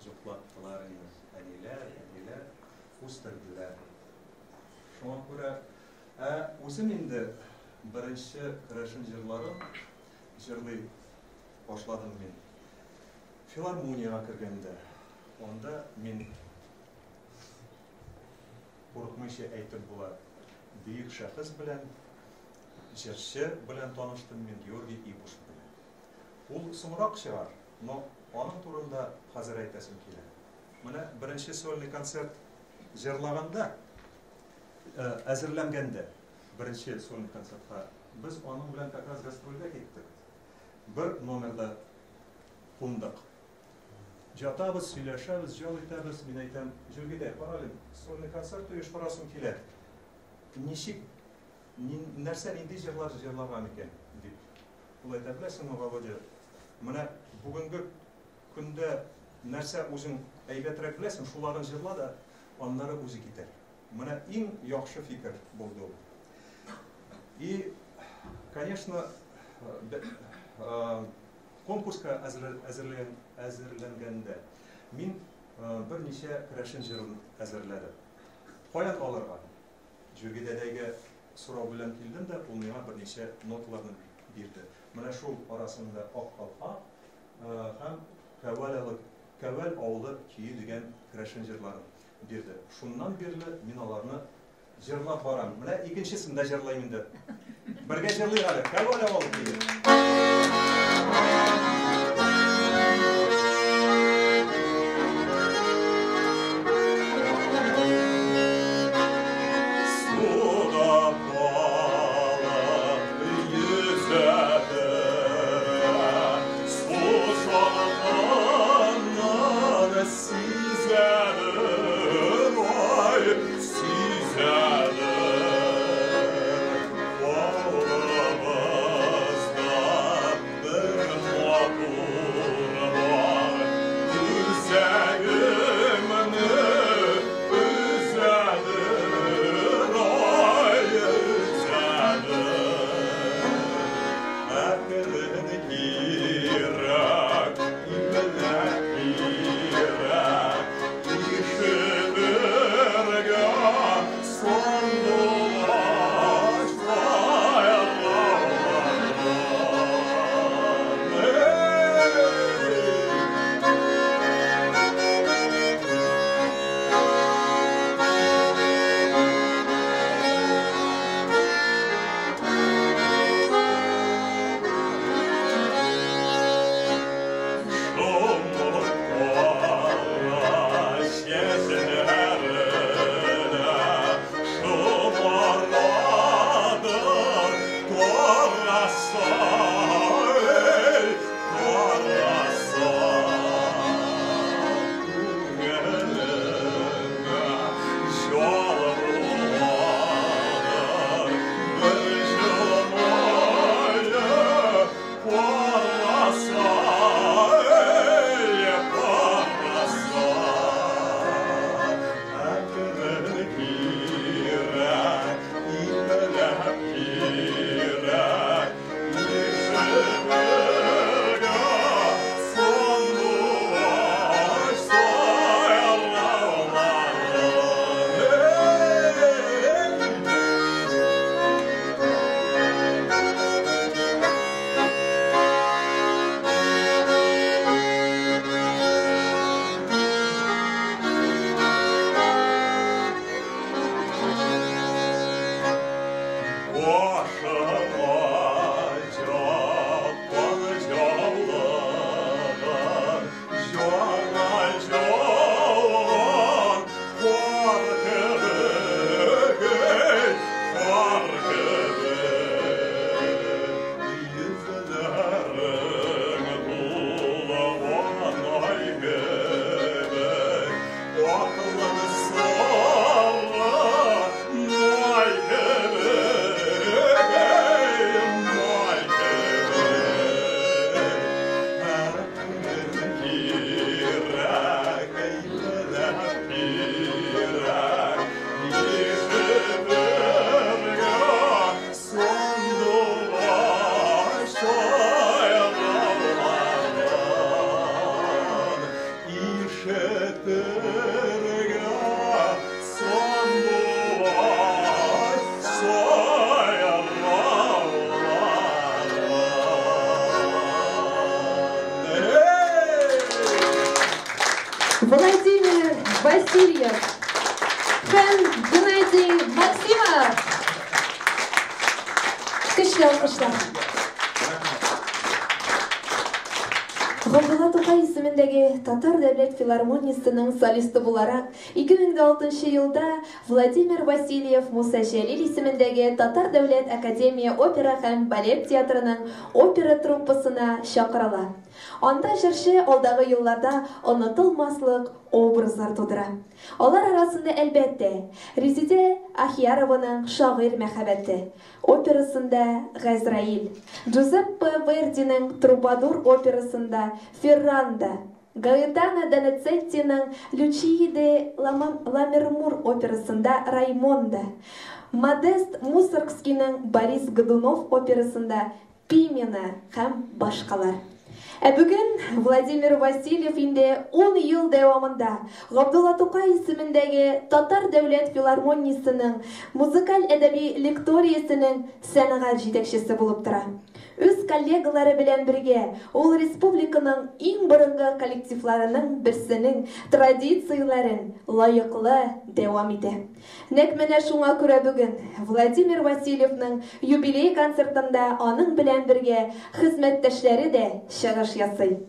җоклаттылар инде. Әниләр, әтиләр үстерделәр. Шуңа күрә, ә үзем инде беренче керәшен җырларын җырлый башладым мин. Филармониягә кергәндә, анда мин курыкмыйча әйтеп була, бөек шәхес белән, җырчы белән таныштым мин, Георгий Ибушев белән. Ул соңрак чыгар, но аның турында хәзер әйтәсем килә. Менә беренче сольный концерт җырлаганда, әзерләнгәндә, беренче сольный концертка без аның белән как раз гастрольгә киттек. Бер номерда кундык. Ятабыз, сөйләшәбез, ял итәбез. Мин әйтәм, Җүргидә, кара әле, сольный концерт оештырасым килә. Ничек, нәрсә, нинди җырлар җырларга микән, дип. Ул әйтә, беләсеңме, Володя, менә бүгенге көндә нәрсә үзең әйбәтрәк беләсең, шуларын җырла да, аннары үзе китәр. Менә иң яхшы фикер булды ул. И, конечно, конкурска әзерләнгәндә мин берничә керәшен җырын әзерләдем. Каян алырга? Җүрги дәдәйгә сорау белән килдем дә, ул миңа берничә ноталарны бирде. Менә шул арасында Ак калфак һәм Кәвәл авылы көе дигән керәшен җырларын бирде. Шуннан бирле мин аларны җырлап барам. Менә икенчесен дә җырлыйм инде. Бергә җырлыйк әле. Кәвәл авылы көе. Суда балык йөзәдер, су салкыннан сизәдер, ай, сизәдер. Авылыбызда бер матур бар, үзәгемне өзәдер, ай, өзәдер. Әкрен кирәк, ипләп кирәк, ишетергә бергә сандугач сайрарлар. Владимир Васильев һәм Геннадий Максимов. Көчле алкышлар. Габдулла Тукай исемендәге Татар дәүләт филармониясенең солисты буларак 2006 елда Владимир Васильев Муса Җәлил исемендәге Татар дәүләт академия опера һәм балет театрының опера труппасына чакырыла. Анда җырчы алдагы елларда онытылмаслык образлар тудыра. Алар арасында, әлбәттә, Резидә Ахиярованың «Шагыйрь мәхәббәте» операсында Газраил, Джузеппе Вердиның «Трубадур» операсында Ферранда, Гаэтано Доницеттиның «Лючия де Ламермур» операсында Раймонда, Модест Мусоргскийның «Борис Годунов» операсында Пимена һәм башкалар. Ә бүген Владимир Васильев инде 10 ел дәвамында Габдулла Тукай исемендәге Татар дәүләт филармониясенең музыкаль әдәби лекториясенең сәнгать җитәкчесе булып тора. Үз коллегалары белән бергә ул республиканың иң борынгы коллективларының берсенең традицияләрен лаеклы дәвам итә. Нәкъ менә шуңа күрә бүген Владимир Васильевның юбилей концертында аның белән бергә хезмәттәшләре дә чыгыш ясый.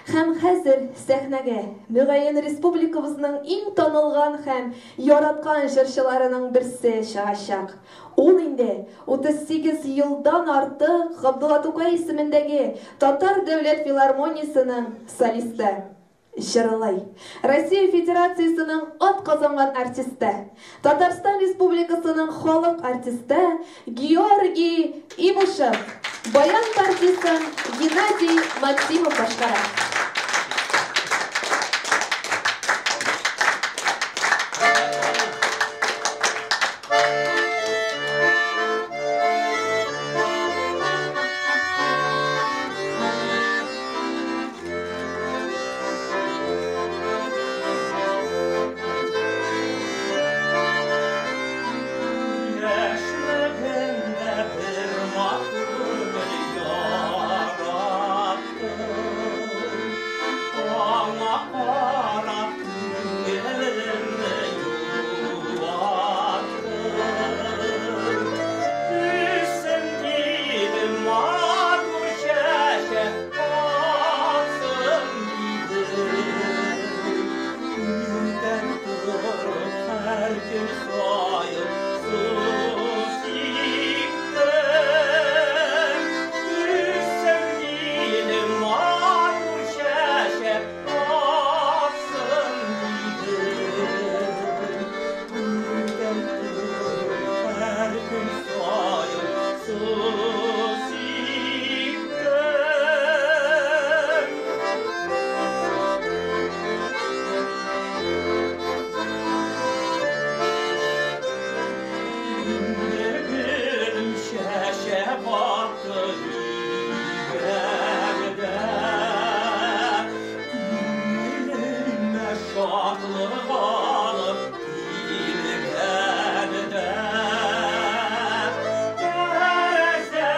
Һәм хәзер сәхнәгә мөгаен республикабызның иң танылган һәм яраткан җырчыларының берсе чыгачак. Ул инде 38 елдан артык Габдулла Тукай исемендәге Татар дәүләт филармониясенең солисты. Җырлый. Россия Федерациясенең атказанган артисты, Татарстан Республикасының халык артисты Георгий Ибушев. Баян партиясен Геннадий Максимов башкара. Яшьлегемдә бер матур гөл яраттым. Аңа карап күңелемне юаттым. Үссен дидем, матур чәчәк атсын дидем. Иртән торып һәр көн саен су сиптем. Үссен дидем, матур чәчәк атсын дидем. Иртән торып һәр көн саен су сиптем. Инде гөлем чәчәк атты йөрәгдә. Күңелемә шатлык алып килгәндә. Тәрәзә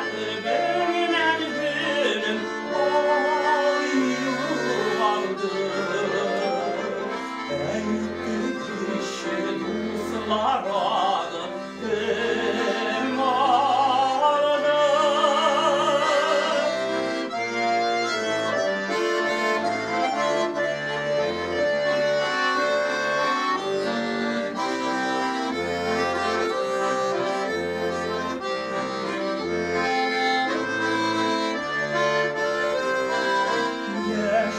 төбеннән гөлем ай югалды. Әйтте кеше дуслар аны кем алды?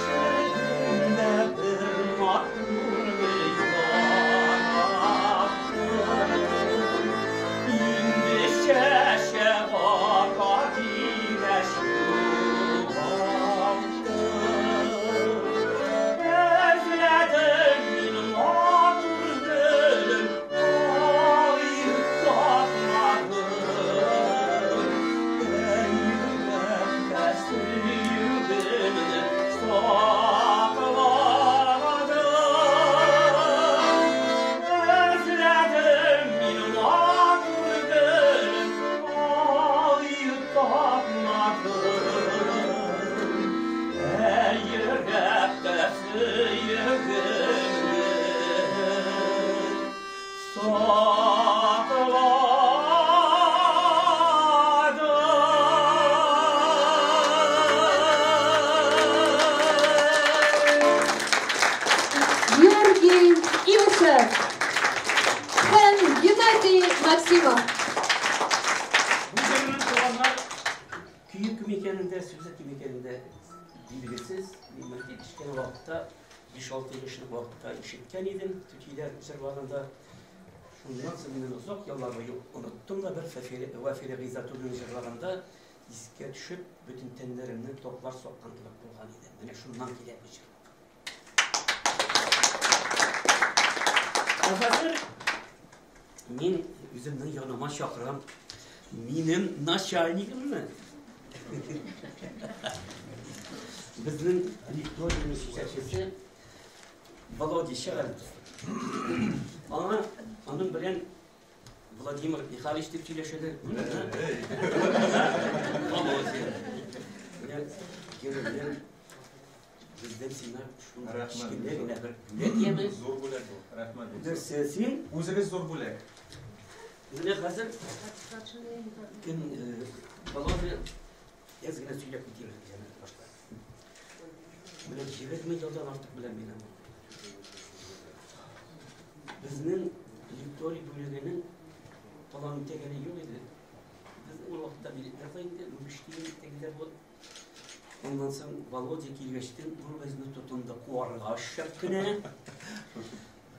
Яшьлегемдә бер матур гөл яраттым. Инде чәчәк ата дигәч югалттым. Эзләдем мин матур гөлем, ай тапмадым. Ә йөрәктә сөю гөлне сакладым. Мөхәммәтҗанов һәм Геннадий Максимов. Бу җырның туганнар көе кем икәнен дә, сүзе кем икәнен дә билгесез. Мин моны бик кечкенә вакытта, 5-6 яшьлек вакытта ишеткән идем, түтиләр җырлаганда. Шуннан соң мин озак еллар буе оныттым да бер Вафирә Гыйззәтуллина җырлаганда искә төшеп, бөтен тәннәремне токлар суккан кебек булган иде. Менә шуннан килә бу җыр. Ә хәзер мин үземнең яныма чакырам минем начальнигымны. Безнең лекторийның җитәкчесе Володя Чыгар. Аңа аның белән Владимир Михайлович дип сөйләшәләр. Володя. Менә геройның бездән сиңа шундый кечкенә генә бер бүләк яме. Зур бүләк бу. Рәхмәт. Нәрсә син? Үзегез зур бүләк. Менә хәзер кем Володя әз генә сөйләп китим җәнә башта. Менә 20 елдан артык беләм мин аны. Безнең лекторий бүлегенең план үтәгәне юк иде. Без ул вакытта билетлар да инде 15 тиен тегеләр булып. Аннан соң Володя килгәчтен ул безне тотынды куарга шәп кенә.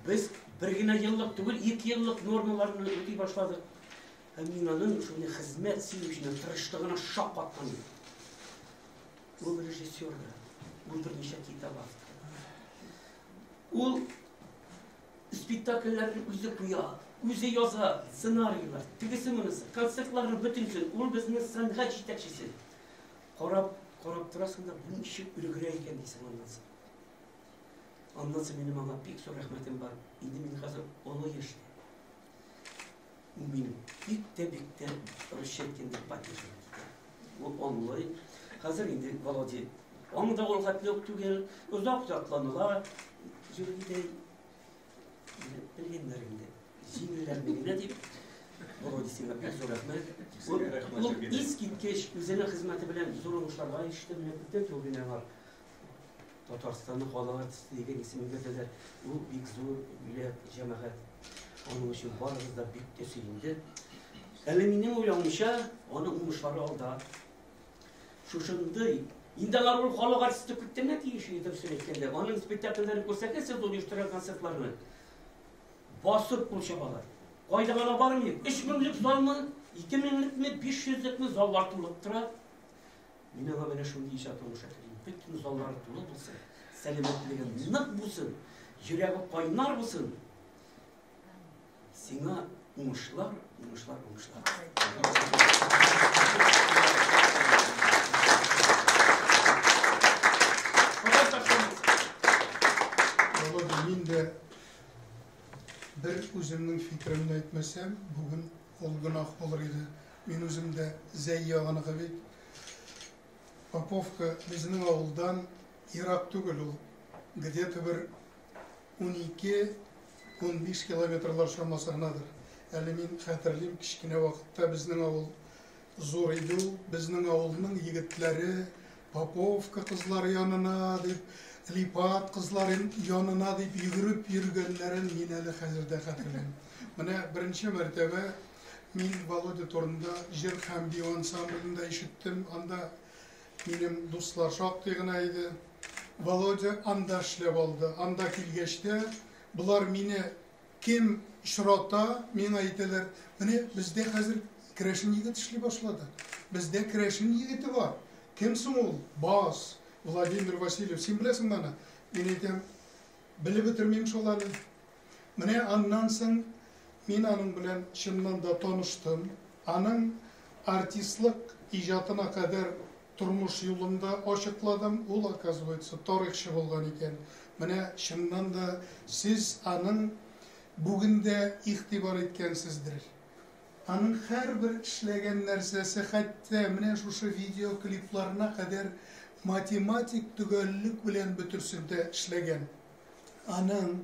Без бер генә еллык түгел, ике еллык нормаларны үти башладык. Һәм мин аның шуны хезмәт сөюченә, тырышлыгына шаккаткан идем. Ул режиссер да, ул берничә китап авторы. Ул спектакльләрне үзе куя, үзе яза, сценарийлар, тегесе монысы, концертларны бөтенсен. Ул безнең сәнгать җитәкчесе. Карап, карап торасың да, бу ничек өлгерә икән дисең аннан соң. Аннан соң минем аңа бик зур рәхмәтем бар. Инде мин хәзер олы яшьтә. Ул мине бик тә, бик тә русча әйткәндә поддерживать итә. Ул аңлый. Хәзер инде Володя аң да ул хәтле үк түгел, озак затланыла. Җөргидәй белгәннәр инде. Җиңелләрне генә дип. Володя, сиңа бик зур рәхмәт. Ул искиткеч үзенең хезмәте белән зур уңышларга иреште. Менә күптән түгел генә аңар Татарстанның халык артисты дигән исемен бирделәр. Ул бик зур бүләк, җәмәгать. Аның өчен барыбыз да бик тә сөенде. Әле минем уйлавымча, аның уңышлары алда. Шушындый Инде алар ул халык артисты күптәннән тиеш иде, дөресен әйткәндә. Аның спектакльләрен күрсәгез сез ул оештырган концертларны. Басып кул чабалар. Кайда гына бармыйк, 3 меңлек залмы, 2 меңлекме, 500лекме заллар тулып тора. Мин аңа менә шундый иҗат уңышы телим. Бөтен заллары тулы булсын, сәламәтлеге нык булсын, йөрәге кайнар булсын. Сиңа уңышлар, уңышлар, уңышлар. Володя, мин дә бер үземнең фикеремне әйтмәсәм, бүген ул гөнаһ булыр иде. Мин үзем дә Зәй ягыныкы бит. Поповка безнең авылдан ерак түгел ул. Где-то бер 12-15 километрлар чамасы гынадыр. Әле мин хәтерлим, кечкенә вакытта безнең авыл зур иде ул. Безнең авылның егетләре Поповка кызлары янына дип, Липат кызлары янына дип йөгереп йөргәннәрен мин әле хәзер дә хәтерлим. Менә беренче мәртәбә мин Володя турында җыр һәм бию ансамблендә ишеттем. Анда минем дуслар шактый гына иде. Володя анда эшләп алды. Анда килгәч тә, болар мине кем очрата, миңа әйтәләр, менә бездә хәзер керәшен егет эшли башлады. Бездә керәшен егете бар. Кем соң ул? Бас, Владимир Васильев. Син беләсеңме аны? Мин әйтәм, белеп бетермим шул әле. Менә аннан соң мин аның белән чыннан да таныштым. Аның артистлык иҗатына кадәр тормыш юлын да ачыкладым. Ул, оказывается, тарихчы булган икән. Менә чыннан да сез аның бүген дә игътибар иткәнсездер. Аның һәрбер эшләгән нәрсәсе, хәтта менә шушы видеоклипларына кадәр математик төгәллек белән бөтерсендә эшләгән. Аның,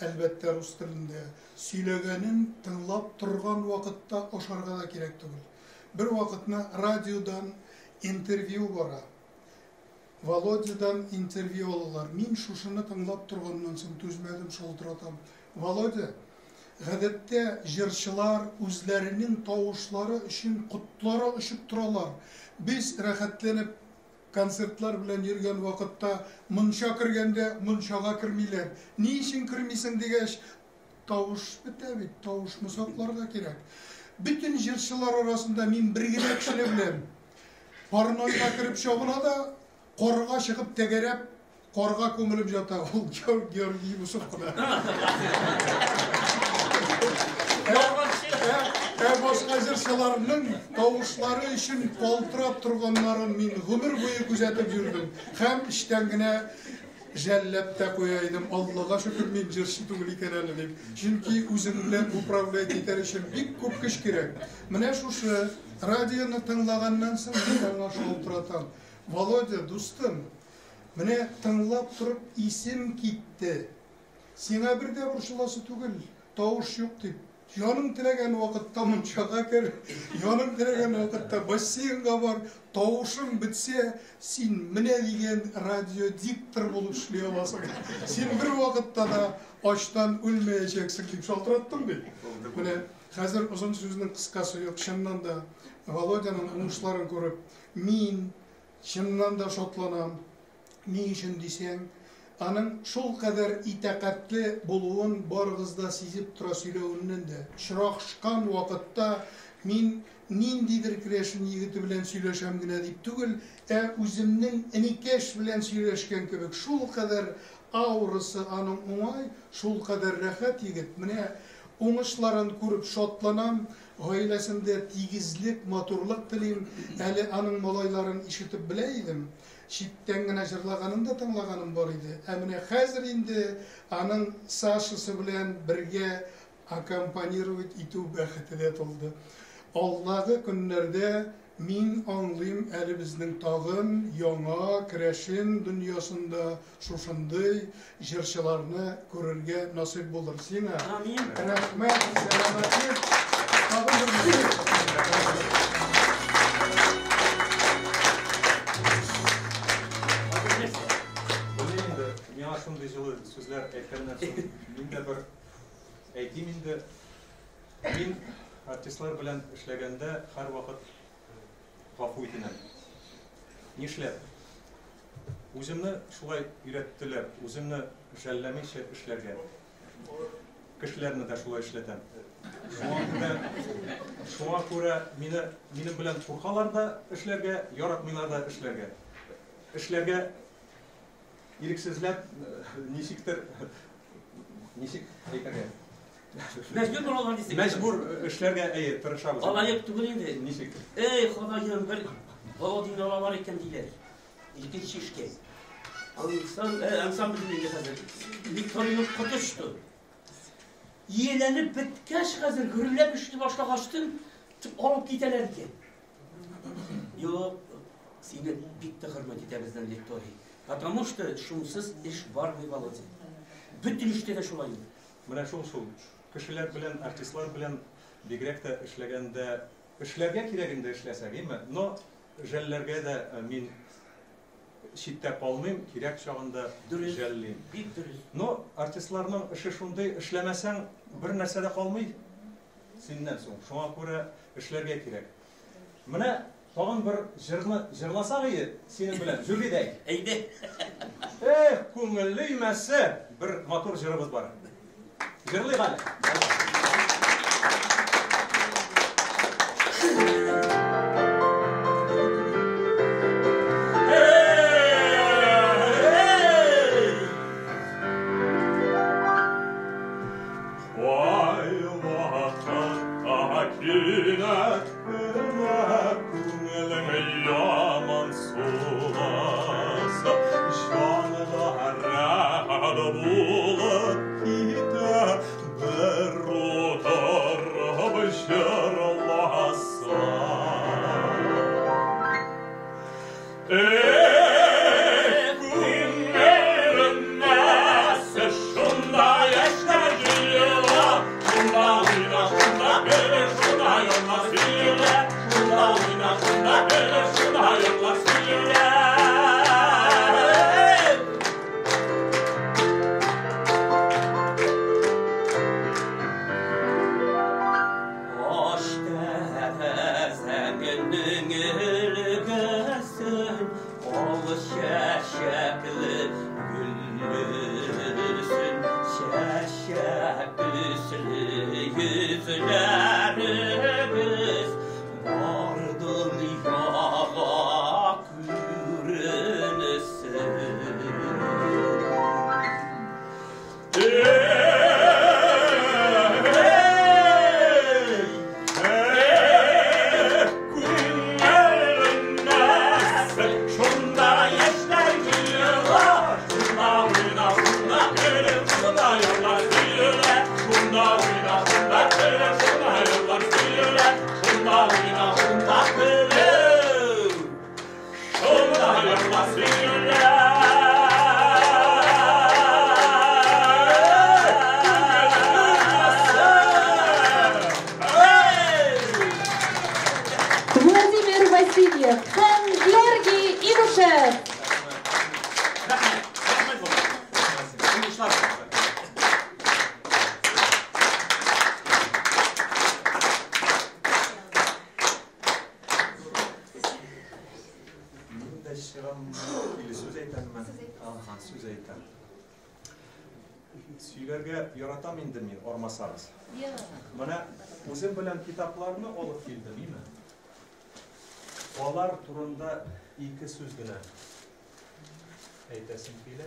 әлбәттә, рус телендә сөйләгәнен тыңлап торган вакытта ашарга да кирәк түгел. Бер вакытны радиодан интервью бара. Володядан интервью алалар. Мин шушыны тыңлап торганнан соң түзмәдем, шалтыратам. Володя, гадәттә җырчылар үзләренең тавышлары өчен котлары очып торалар. Без рәхәтләнеп концертлар белән йөргән вакытта мунча кергәндә мунчага кермиләр. Ни өчен кермисең дигәч, тавыш бетә бит, тавышны сакларга кирәк. Бөтен җырчылар арасында мин бер генә кешене беләм. Парнойга кереп чабына да, карга чыгып тәгәрәп, карга күмелеп ята. Ул Георгий Юсуф кына. Ә башка җырчыларның тавышлары өчен калтырап торганнарын мин гомер буе күзәтеп йөрдем. Һәм эчтән генә жәлләп тә куя идем. Аллага шөкер, мин җырчы түгел икән әле дип. Чөнки үзең белән управлять итәр өчен бик күп көч кирәк. Менә шушы радионы тыңлаганнан соң мин аңа шалтыратам. Володя, дустым, менә тыңлап торып исем китте. Сиңа бер дә борчыласы түгел, тавыш юк дип. Җаның теләгән вакытта мунчага кер, җаның теләгән вакытта бассейнга бар, тавышың бетсә, син менә дигән радиодиктор булып эшли аласың. Син бер вакытта да ачтан үлмәячәксең дип шалтыраттым бит. Менә хәзер озын сүзнең кыскасы юк, чыннан да Володяның уңышларын күреп, мин чыннан да шатланам. Ни өчен дисәң, аның шул кадәр итәкатьле булуын барыгыз да сизеп тора сөйләвеннән дә. Очрашкан вакытта мин ниндидер керәшен егете белән сөйләшәм генә дип түгел, ә үземнең энекәш белән сөйләшкән кебек шул кадәр аурасы аның уңай, шул кадәр рәхәт егет. Менә уңышларын күреп шатланам, гаиләсендә тигезлек, матурлык телим. Әле аның малайларын ишетеп белә идем. Читтән генә җырлаганын да тыңлаганым бар иде. Ә менә хәзер инде аның Сашасы белән бергә аккомпанировать итү бәхете дә тулды. Алдагы көннәрдә мин аңлыйм, әле безнең тагын яңа керәшен дөньясында шушындый җырчыларны күрергә насыйп булыр. Сиңа рәхмәт, сәламәтлек. Тагын бер Миңа шундый җылы сүзләр әйткәннән соң, мин дә бер әйтим инде. Мин артистлар белән эшләгәндә һәрвакыт гафу итенәм. Нишләп? Үземне шулай өйрәттеләр, үземне жәлләмичә эшләргә. Кешеләрне дә шулай эшләтәм. Шуңа күрә мине минем белән куркалар да эшләргә, яратмыйлар да эшләргә. Эшләргә ирексезләп ничектер ничек әйтергә? Мәҗбүр булалар дисең. Мәҗбүр эшләргә, әйе, тырышабыз. Алай түгел инде. Ничек? Эй, Ходаем, бер Володин алалар икән диләр. Икенче эшкә. Ансамбль инде хәзер. Викторина коточты. Ияләнеп беткәч хәзер гөрләп эшли башлагачтын алып китәләр икән. Юк, сине бик тә хөрмәт итә безнең лекторий. Потому что шунсыз эш бармый, Володя. Бөтен эштә дә шулай. Менә шул шул. Кешеләр белән, артистлар белән бигрәк тә эшләгәндә, эшләргә кирәк инде эшләсәк, әйме? Но жәлләргә дә мин читтә калмыйм, кирәк чагында жәллим. Бик дөрес. Но артистларның эше шундый, эшләмәсәң бер нәрсә дә калмый синнән соң. Шуңа күрә эшләргә кирәк. Менә тагын бер җырны җырласак иде синең белән, Җүлидәй. Әйдә. Эх, күңелле имәсе, бер матур җырыбыз бар. Җырлыйк әле. төсле йөзләрегез бар дөньяга күренсен. Владимир Васильев һәм Георгий Ивушев. Рәхмәт, рәхмәт булсын. Уңышлар булсын. Мин дә чыгам, или сүз әйтәмме? Ага, сүз әйтәм. Сөйләргә яратам инде мин, армасагыз. Менә үзем белән китапларны алып килдем, име? Алар турында ике сүз генә әйтәсем килә.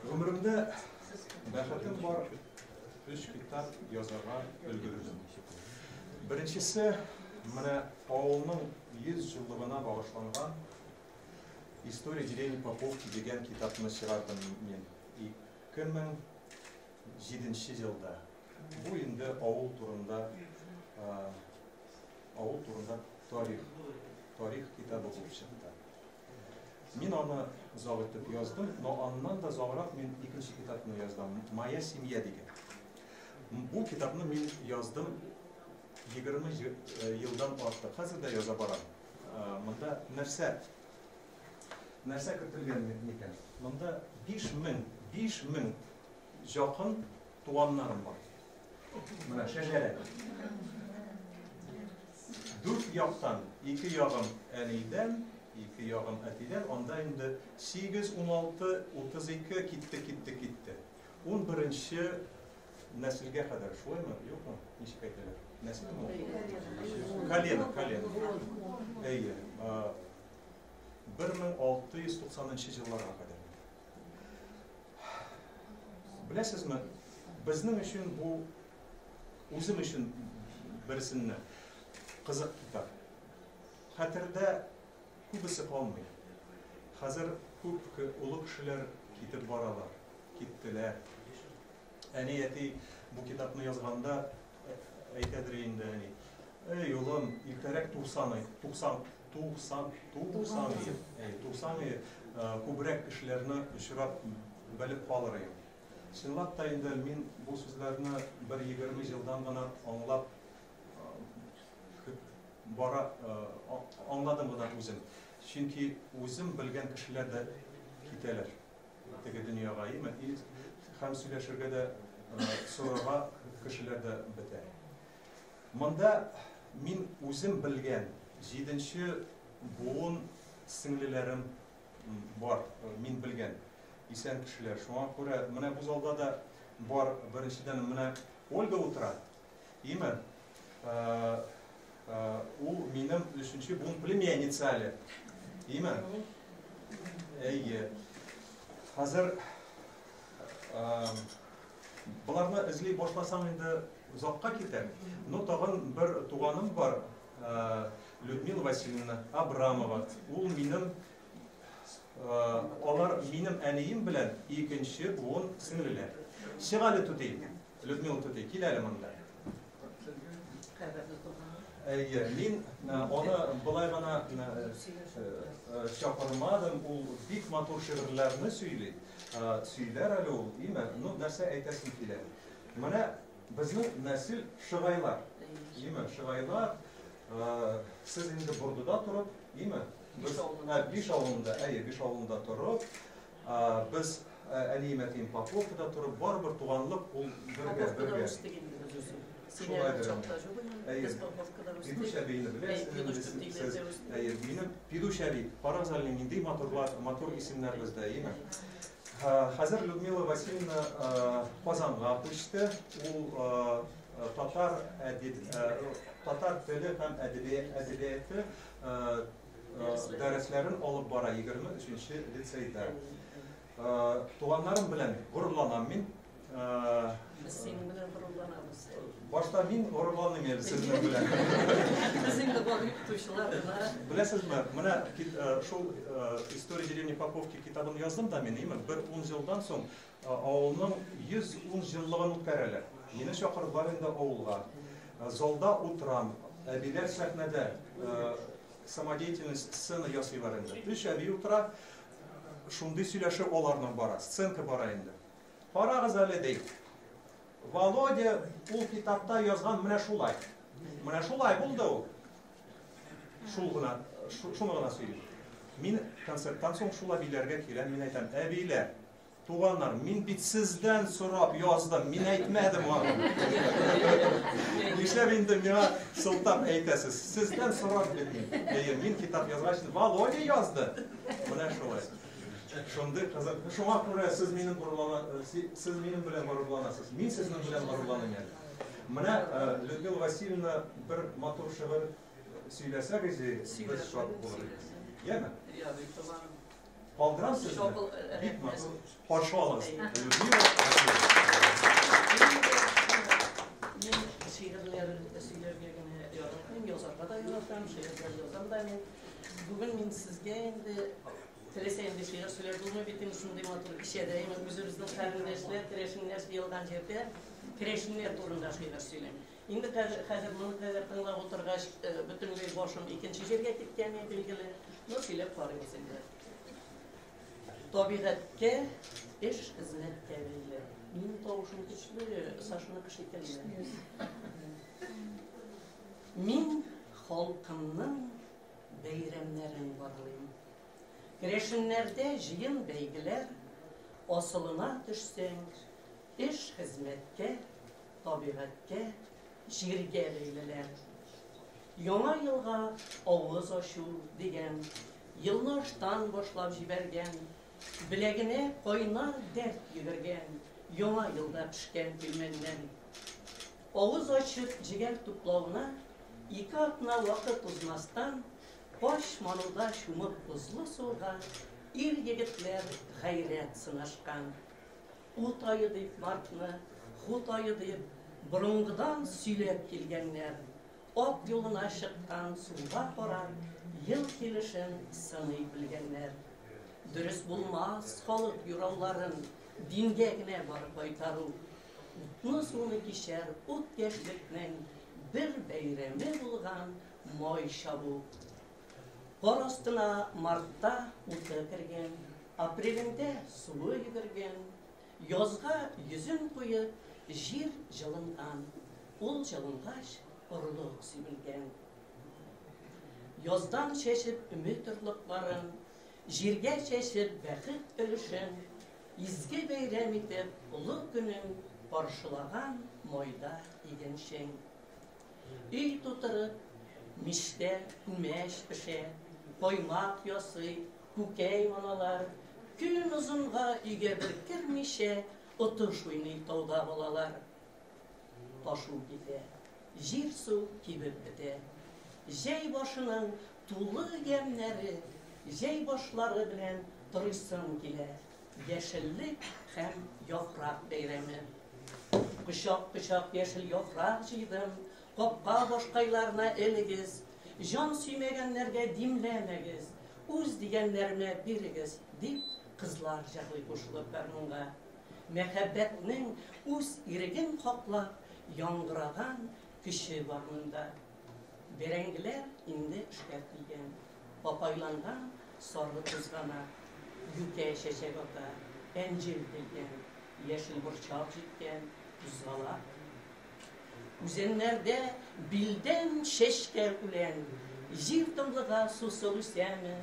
Гомеремдә бәхетем бар, өч китап язарга өлгердем. Беренчесе менә авылның 100 еллыгына багышланган История деревни Поповки дигән китапны чыгардым мин 2007 елда. Бу инде авыл турында тарих, тарих китабы булып чыкты. Мин аны озак итеп яздым, но аннан да озаграк мин икенче китапны яздым, Моя семья дигән. Бу китапны мин яздым 20 елдан артык. Хәзер дә яза барам. Монда нәрсә кертелгән микән? Монда 5000 якын туганнарым бар. Менә шәҗәрә. Дүрт яктан, ике ягым әнидән, ике ягым әтидән, анда инде 8, 16, 32 китте, китте, китте. 11-нче нәселгә кадәр, шулаймы, юкмы? Ничек әйтәләр? Нәселме ул? Колено, колено. Әйе, 1690 елларга кадәр. Беләсезме, безнең өчен бу, үзем өчен берсенне кызык китап. Хәтердә күбесе калмый. Хәзер күп олы кешеләр китеп баралар, киттеләр. Әни, әти бу китапны язганда әйтәдер инде әни. Эй, улым, иртәрәк тусан, күбрәк кешеләрне очрап белеп калыр идем. Чынлап та инде мин бу сүзләрне бер 20 елдан гына аңлап бара, аңладым гына үзем. Чөнки үзем белгән кешеләр дә китәләр теге дөньяга, име? Һәм сөйләшергә дә, сорарга кешеләр дә бетә. Монда мин үзем белгән 7-нче буын сеңлеләрем бар, мин белгән исән кешеләр. Шуңа күрә менә бу залда да бар, беренчедән менә Ольга утыра, име? Ул минем 3-нче буын племянница әле. Име? Әйе. Хәзер боларны эзли башласаң инде озакка китә. Но тагын бер туганым бар, Людмила Васильевна Абрамова. Ул минем, алар минем әнием белән икенче буын сеңлеләр. Чык әле түти, Людмила түти, кил әле монда. Әйе, мин аны былай гына чакырмадым, ул бик матур шигырьләрне сөйли. Сөйләр әле ул, име? Ну, нәрсә әйтәсем килә. Менә безнең нәсел шыгайлар. Име, шыгайлар. Сез инде Бордыда торып, име? Без Биш авылында, әйе, Биш авылында торып, без әнием, әтием Поповкада торып, барыбер туганлык ул бергә, бергә. Шулайдыр инде. Әйе. Пидүш әбине беләсез сез. Әйе, минем Пидүш әби. Карагыз әле, нинди матурлар, матур исемнәр бездә, әйеме? Хәзер Людмила Васильевна Казанга күчте. Ул татар әдиб, татар теле һәм әдәбияты дәресләрен алып бара 23 лицейда. Туганнарым белән горурланам мин. Без синең белән горурланабыз. Башта мин горурланыйм әле сезнең белән. Без инде гади укытучылар гына. Беләсезме, менә шул История деревни Поповки китабын яздым да мин, әйме, бер 10 елдан соң авылның 110 еллыгын үткәрәләр. Мине чакырдылар инде авылга. Залда утырам, әбиләр сәхнәдә самодеятельность сцена ясыйлар инде. Өч әби утыра, шундый сөйләшү аларның бара, сценка бара инде. Карагыз әле, ди. Володя ул китапта язган менә шулай. Менә шулай булды ул. Шул гына, шуны гына сөйлим. Мин концерттан соң шул әбиләргә киләм, мин әйтәм, әбиләр, туганнар, мин бит сездән сорап яздым, мин әйтмәдем аны. Нишләп инде миңа сылтап әйтәсез? Сездән сорап бит мин. Әйе, мин китап язгач, Володя язды. Менә шулай. Шундый кызык. Шуңа күрә сез минем горурлана, сез минем белән горурланасыз. Мин сезнең белән горурланыйм әле. Менә Людмила Васильевна бер матур шигырь сөйләсәгез, без шат булыр идек. Яме? Калдырам сезне. Бик матур. Каршы алыгыз. Людмила Васильевна. Мин шигырьләр сөйләргә генә яратмыйм, язарга да яратам, шигырьләр язам да мин. Бүген мин сезгә инде теләсә инде шигырь сөйләп булмый бит инде шундый матур кичәдә. Инде үзебезнең карендәшләр, керәшеннәр җыелган җирдә керәшеннәр турында шигырь сөйлим. Инде хәзер моны кадәр тыңлап утыргач, бөтенләй башым икенче җиргә киткән, билгеле. Ну, сөйләп карыйбыз инде. Табигатькә, эш хезмәткә бәйле. Минем тавышым көчле, Сашаныкы шикелле. Мин халкымның бәйрәмнәрен барлыйм. Керәшеннәрдә җыен бәйгеләр, асылына төшсәң, эш хезмәткә, табигатькә, җиргә бәйлеләр. Яңа елга авыз ачу дигән, елны аштан башлап җибәргән, беләгенә кайнар дәрт йөгергән, яңа елда пешкән пилмәннән. Авыз ачып җегәр туплауына ике атна вакыт узмастан, кач мануда чумып бозлы суга ир егетләр гайрәт сынашкан. Ут ае дип мартны, хут ае дип борынгыдан сөйләп килгәннәр. Ат юлына чыккан сулга карап, ел килешен сыный белгәннәр. Дөрес булмас халык юрауларын дингә генә барып кайтару. Утны суны кичәр ут яшьлекнең бер бәйрәме булган май чабу. Кар астына мартта уты кергән, апрелендә суы йөгергән, язга йөзен куеп, җир җылынган, ул җылынгач орлык сибелгән. Яздан чәчеп өмет орлыкларын, җиргә чәчеп бәхет өлешен, изге бәйрәм итеп олы көнен каршылаган майда игенчең. Өй тутырып, мичтә күмәч пешә, каймак ясый, күкәй маналар, көн озынга өйгә бер кермичә, отыш уйный тауда балалар. Ташу китә, җир су кибеп бетә. Җәй башының тулы ямьнәре, җәй башлары белән торыйсың килә. Яшеллек һәм яфрак бәйрәме. Кочак-кочак яшел яфрак җыйдым, капка башкайларына элегез, җан сөймәгәннәргә димләмәгез, үз дигәннәренә бирегез, дип кызлар җырлый кушылып гармунга. Мәхәббәтнең үз иреген хаклап яңгыраган көче бар монда. Бәрәңгеләр инде эшкәртелгән, папайланган сары тузганак, юкә чәчәк ата, әнҗел килгән, яшел борчак җиткән, тузгалак. Үзәннәрдә билдән чәчкә үлән, җир тынлыга сусыл үсәме,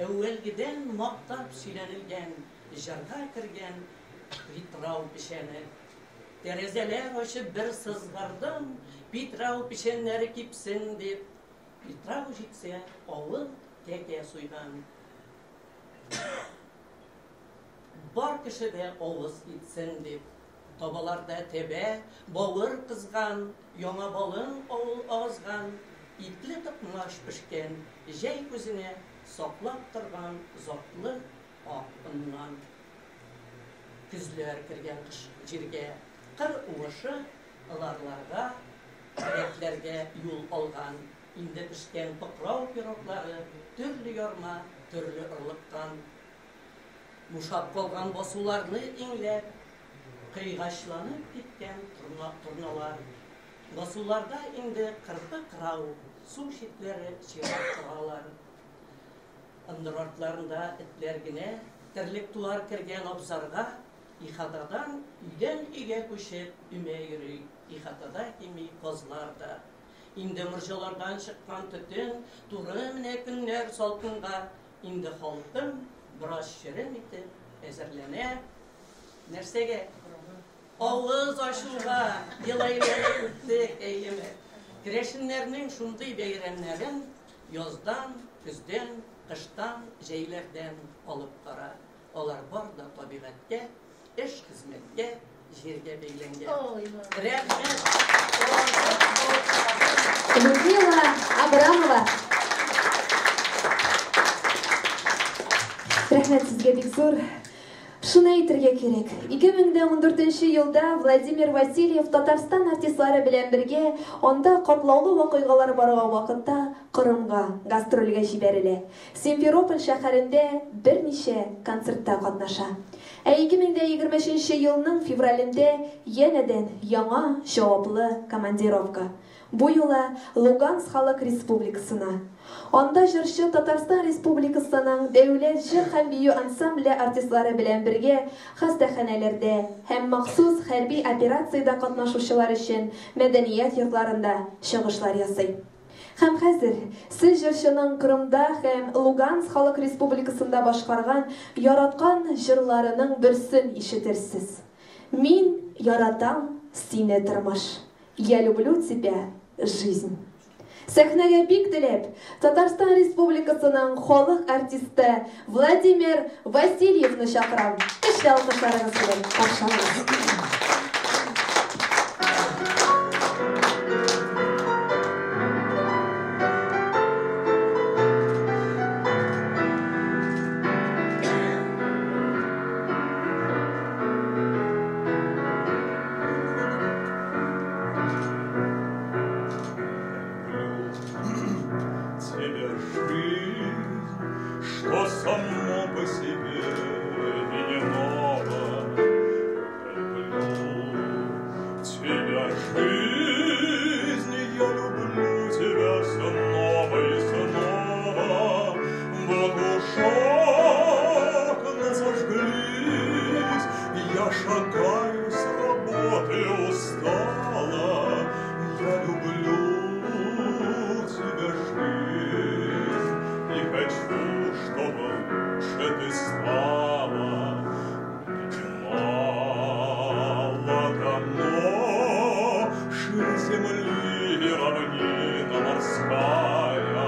әүвәлгедән мактап сөйләнелгән, җырга кергән Питрау печәне. Тәрәзәләр ачып бер сызгырдым, Питрау печәннәре кипсен дип. Питрау җитсә, авыл тәкә суйган. Бар кеше дә авыз итсен дип. Табаларда тәбә, бавыр кызган, яңа балын авыл агызган, итле токмач пешкән, җәй күзенә саклап торган затлы ак оннан. Көзләр кергән кыш җиргә, кыр уңышы ыларларга, рәтләргә юл алган, инде пешкән пыкрау пироглары төрле ярма, төрле орлыктан. Бушап калган басуларны иңләп, кыйгачланып киткән торналар. Басуларда инде кырпы кырау, су читләре чират торалар. Ындыр артларында этләр генә, терлек туар кергән абзарга, ихатадан өйдән өйгә күчеп, өмә йөри, ихатада кими казлар да. Инде морҗалардан чыккан төтен, туры менә көннәр салкынга, инде халкым бераз черем итеп әзерләнә. Нәрсәгә? Авыз ачуга, ел әйләнеп үттек, әйеме? Керәшеннәрнең шундый бәйрәмнәрен яздан, көздән, кыштан, җәйләрдән алып кара. Алар бар да табигатькә, эш хезмәткә, җиргә бәйләнгән. Рәхмәт. Людмила Абрамова. Рәхмәт сезгә бик зур. Шуны әйтергә кирәк, 2014 елда Владимир Васильев Татарстан артистлары белән бергә анда катлаулы вакыйгалар барган вакытта Кырымга гастрольгә җибәрелә. Симферополь шәһәрендә берничә концертта катнаша. Ә 2023 елның февралендә янәдән яңа җаваплы командировка. Бу юлы Луганск Халык Республикасына. Анда җырчы Татарстан Республикасының Дәүләт җыр һәм бию ансамбле артистлары белән бергә хастаханәләрдә һәм махсус хәрби операциядә катнашучылар өчен мәдәният йортларында чыгышлар ясый. Һәм хәзер сез җырчының Кырымда һәм Луганск Халык Республикасында башкарган яраткан җырларының берсен ишетерсез. Мин яратам сине, тормыш. Я люблю тебя, жизнь. Сәхнәгә бик теләп Татарстан Республикасының халык артисты Владимир Васильевны чакырам. Көчле алкышларыгыз белән каршы алыгыз. Тебя, жизнь, что само по себе и не ново. Люблю тебя, жизнь, я люблю тебя снова и снова. Вот уж окна зажглись, я шагаю с работы устала. Я люблю тебя, жизнь, и хочу, чтобы лучше ты стала. Мне мало дано ширь земли и равнина морская.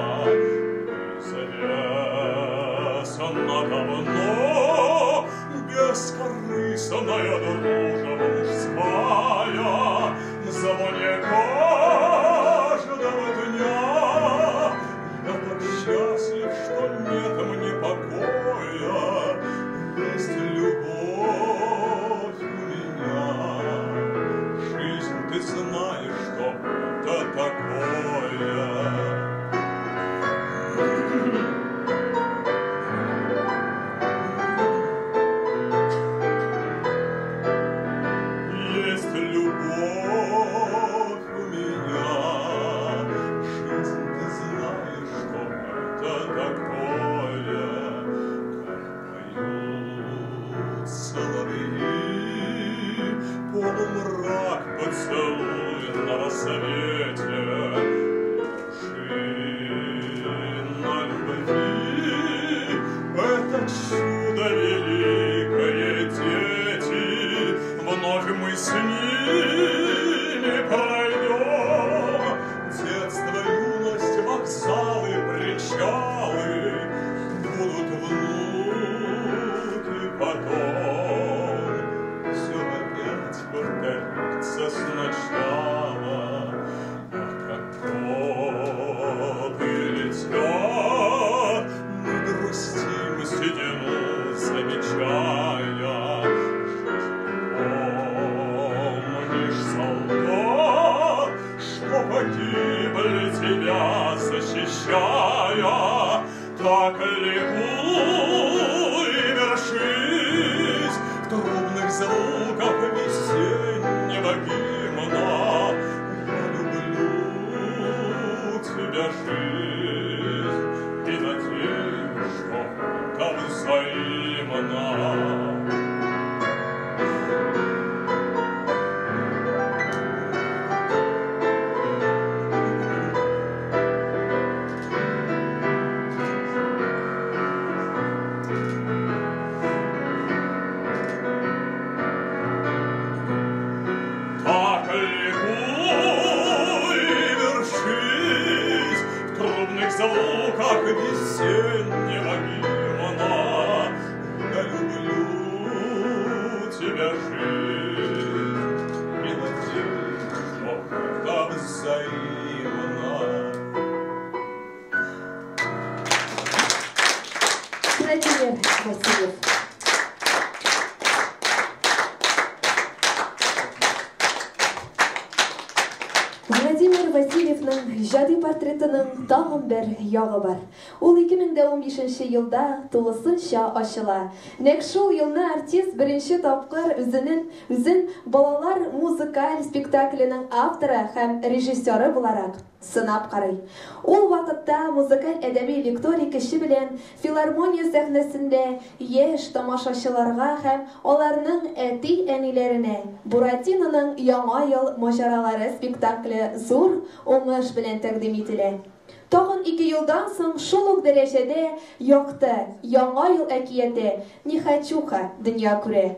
Известно давно бескорыстная дружба мужская, звоне каждого дня. Я так счастлив, что нет мне покоя, есть любовь у меня. Жизнь, ты знаешь, что это такое. Есть любовь у меня, жизнь, ты знаешь, что это такое. Как поют соловьи, полумрак поцелуй на рассвете. Вершина любви — это чудо великое, дети. Вновь мы с ним замечая. Помнишь, солдат, что погибли тебя, защищая, так ликуй и вершись в трубных звуках весеннего гимна. Я люблю тебя, жизнь, и надеюсь, что это взаимно. Так ликуй и вершись в трубных звуках весеннего гимна. Я люблю тебя, жизнь, и надеюсь, что это взаимно. Владимир Васильев. Владимир Васильевның иҗади портретының тагын бер ягы бар. Ул 2015 елда тулысынча ачыла. Нәкъ шул елны артист беренче тапкыр үзен балалар музыкаль спектакленең авторы һәм режиссеры буларак сынап карый. Ул вакытта музыкаль әдәби лекторий кеше белән филармония сәхнәсендә яшь тамашачыларга һәм аларның әти-әниләренә Буратиноның Яңа ел маҗаралары спектакле зур уңыш белән тәкъдим ителә. Тагын 2 елдан соң шул ук дәрәҗәдә якты Яңа ел әкияте Нехочуха дөнья күрә.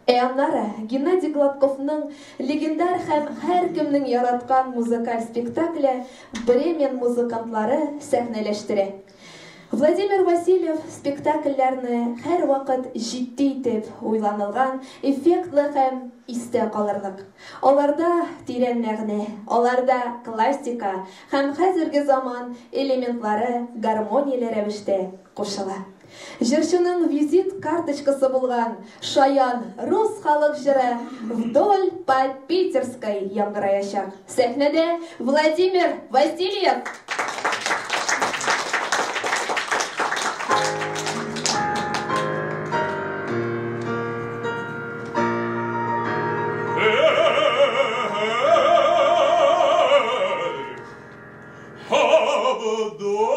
Ә аннары Геннадий Гладковның легендар һәм һәркемнең яраткан музыкаль спектакле Бремен музыкантлары сәхнәләштерә. Владимир Васильев спектакльләрне һәрвакыт җитди итеп уйланылган, эффектлы һәм истә калырлык. Аларда тирән мәгънә, аларда классика һәм хәзерге заман элементлары гармонияле рәвештә кушыла. Җырчының визит карточкасы булган шаян рус халык җыры «Вдоль по Питерской» яңгыраячак. Сәхнәдә Владимир Васильев. Вдоль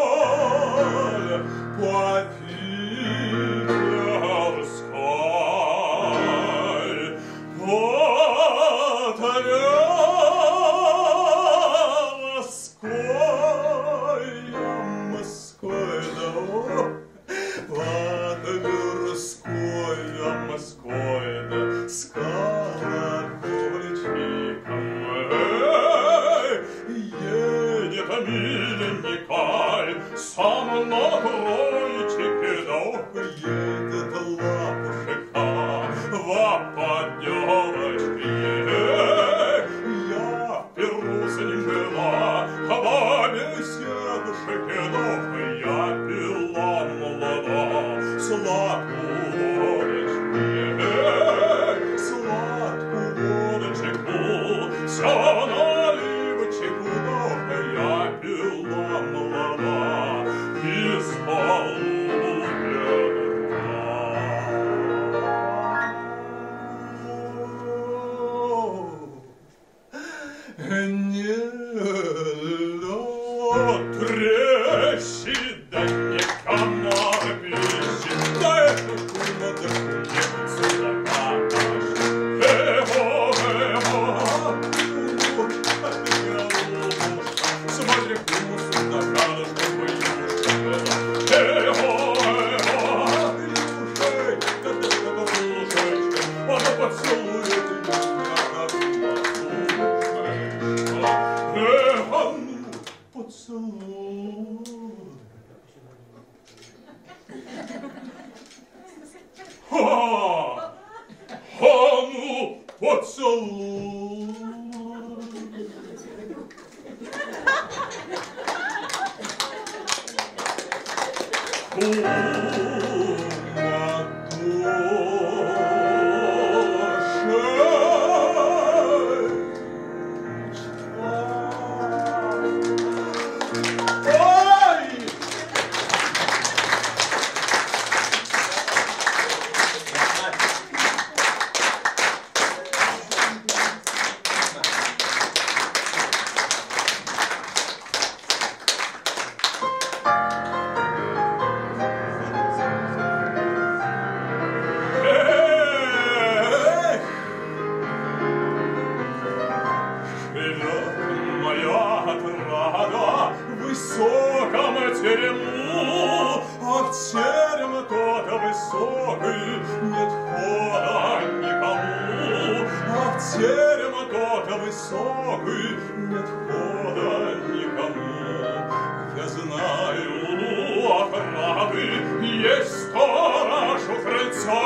по Питерской, по Тверской, Москвой, да, по Тверской, Москвой, да, с колокольчиком, едет миленький, сам на тройчике, да ох, едет лапушка, во поддевочке. Я в Перу с ним была, во беседушке, да ох, я пила молода, сладкую водочку, сладкую водочку, всё наливочку, да ох, я пила молода, из полуведра. Не лед трещит, да не комар пищит, да это кума, да куница, да какаш. Эго, эго, кумушка, ты голубушка, смотри, куму судака, да чтобы юшка была. Эго, эго, юшечка, да что-то слушечка, она поцелует меня, как матушечка. Эго, ну, поцелуй. Ха! А ну, поцелуй! Ой! Эх! Живет моя отрада в высоком терему, а в терем тот высокий нет хода никому, а в терем тот высокий нет хода никому. Я знаю, у отрады есть сторож у крыльца,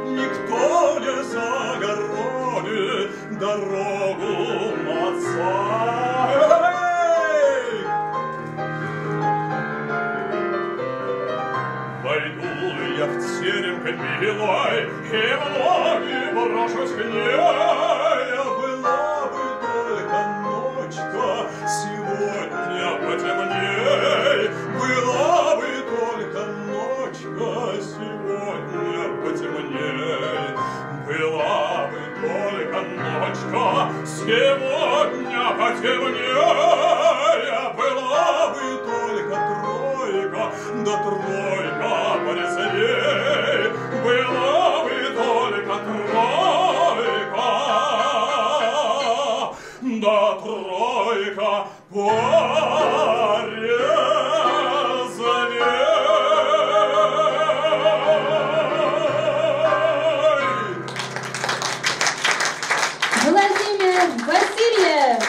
никто не загородит дорогу отца. Эй! Войду я в терем к милой и в ноги брошусь к ней. Была бы только ночка сегодня потемней, была бы только ночка сегодня потемней, была бы только ночка сегодня потемней, была бы только тройка, да тройка порезвей, была бы только тройка, да тройка порезвей. Владимир Васильев!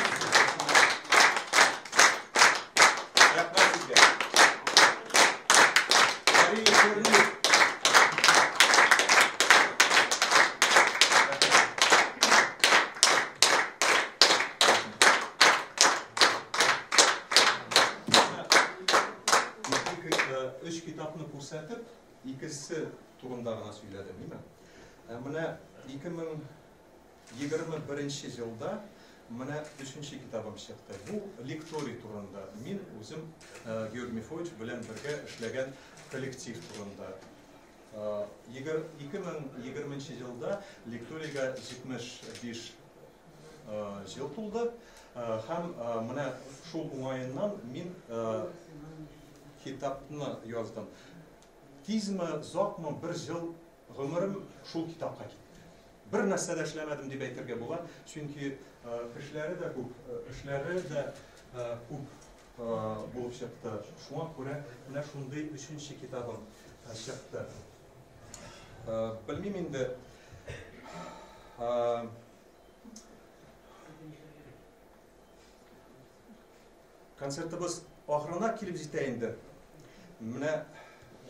Рәхмәт сезгә. Мария Черных. Өч китапны күрсәтеп, икесе турында гына сөйләдем, димме? Менә 2021 елда менә өченче китабым чыкты. Бу лекторий турында. Мин үзем Георгий Мефодьевич белән бергә эшләгән коллектив турында. 2020 елда лекторийга 75 ел тулды. Һәм менә шул уңаеннан мин китапны яздым. Тизме, озакмы, бер ел гомерем шул китапка китте. Бер нәрсә дә эшләмәдем дип әйтергә була, чөнки кешеләре дә күп, эшләре дә күп булып чыкты. Шуңа күрә менә шундый өченче китабым чыкты. Белмим инде. Концертыбыз ахырына килеп җитә инде. Менә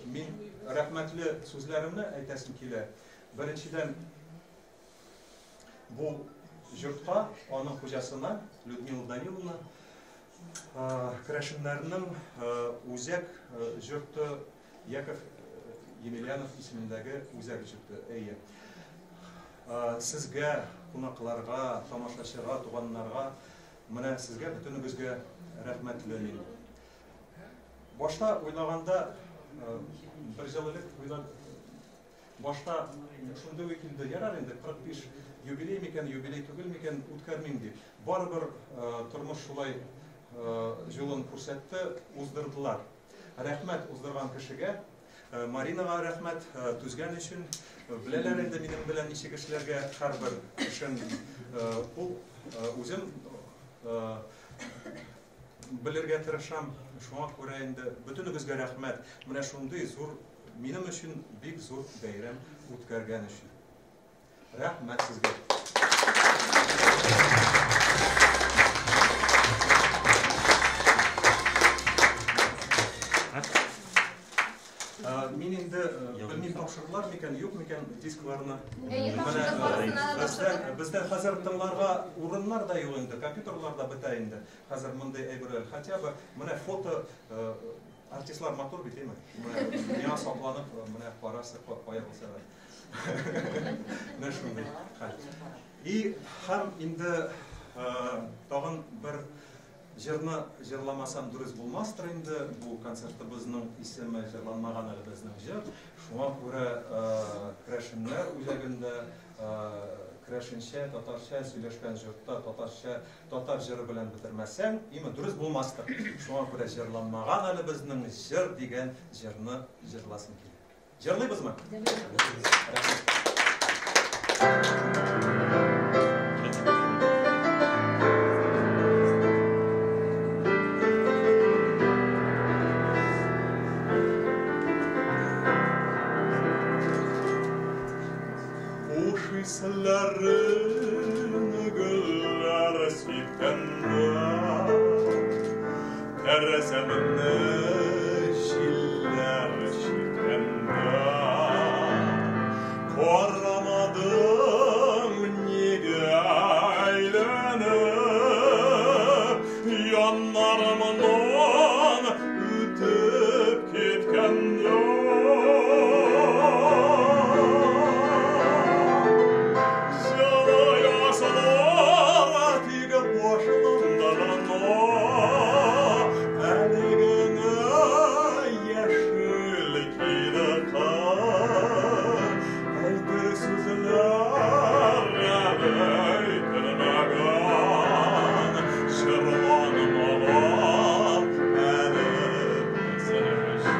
мин рәхмәтле сүзләремне әйтәсем килә. Беренчедән, бу йортка, аның хуҗасына, Людмила Даниловна, керәшеннәрнең үзәк йорты Яков Емельянов исемендәге үзәк йорты. Әйе. Сезгә, кунакларга, тамашачыга, туганнарга, менә сезгә бөтенегезгә рәхмәтле мин. Башта уйлаганда, бер ел элек уйлап, башта шундый уй килде, ярар инде 45 юбилей микән, юбилей түгел микән, үткәрмим дип. Барыбер тормыш шулай юлын күрсәтте, уздырдылар. Рәхмәт уздырган кешегә, Маринага рәхмәт түзгән өчен. Беләләр инде минем белән ничек эшләргә, һәрбер эшен ул үзем белергә тырышам. Шуңа күрә инде бөтенегезгә рәхмәт. Менә шундый зур, минем өчен бик зур бәйрәм үткәргән өчен. Рәхмәт сезгә. Мин инде белмим, тапшырдылар микән, юк микән дискларны. Әйе, тапшырдык, барысына да тапшырдык. Бездә хәзер тыңларга урыннар да юк инде, компьютерлар да бетә инде. Хәзер мондый әйберләр. Хотя бы менә фото Артистлар матур бит, әйме? Менә миңа сокланып, менә карасы кая булса да. Менә шундый хәл. И һәм инде тагын бер җырны җырламасам дөрес булмастыр инде. Бу концертыбызның исеме җырланмаган әле безнең җыр. Шуңа күрә керәшеннәр үзәгендә керәшенчә, татарча сөйләшкән җортта татарча татар җыры белән бетермәсәң, име дөрес булмастыр. Шуңа күрә җырланмаган әле безнең җыр дигән җырны җырласым килә. Җырлыйбызмы? Рәхмәт. Хуш исләрен гөлләр сипкәндә, Тәрәзәмне җилләр чирткәндә, Карамадың нигә әйләнеп, Яннарымнан үтеп киткәндә. Җылы язлар тигеп башланды гына, Әле генә яшел киде кыр. Әйтер сүзләр әле әйтелмәгән, Җырланмаган әле безнең җыр.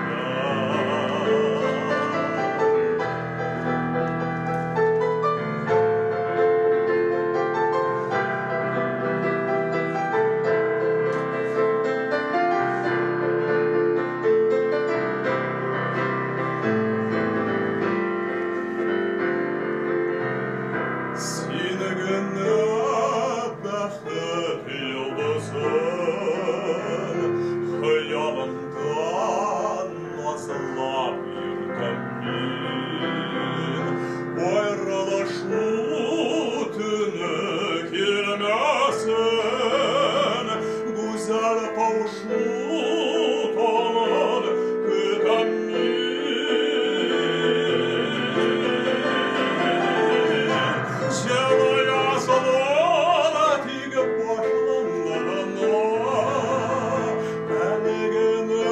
Сине генә бәхет йолдызын Хыялымда назлап йөртәм мин. Аерылышу төне килмәсен, Гүзәл кавышу таңын көтәм мин. Җылы язлар тигеп башланды гына, Әле генә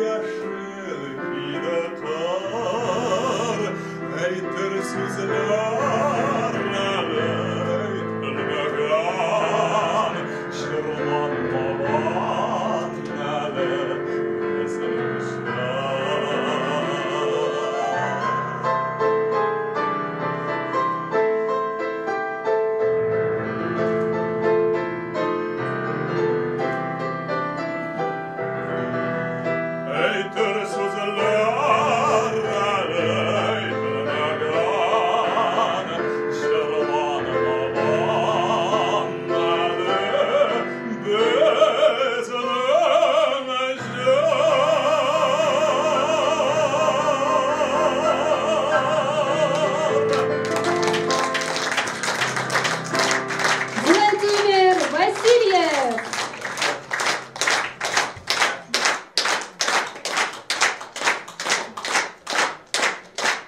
яшел киде кыр. Әйтер сүзләр әле әйтелмәгән, Җырланмаган әле безнең җыр. Әйтер сүзләр әле әйтелмәгән, Җырланмаган әле безнең җыр. Владимир Васильев!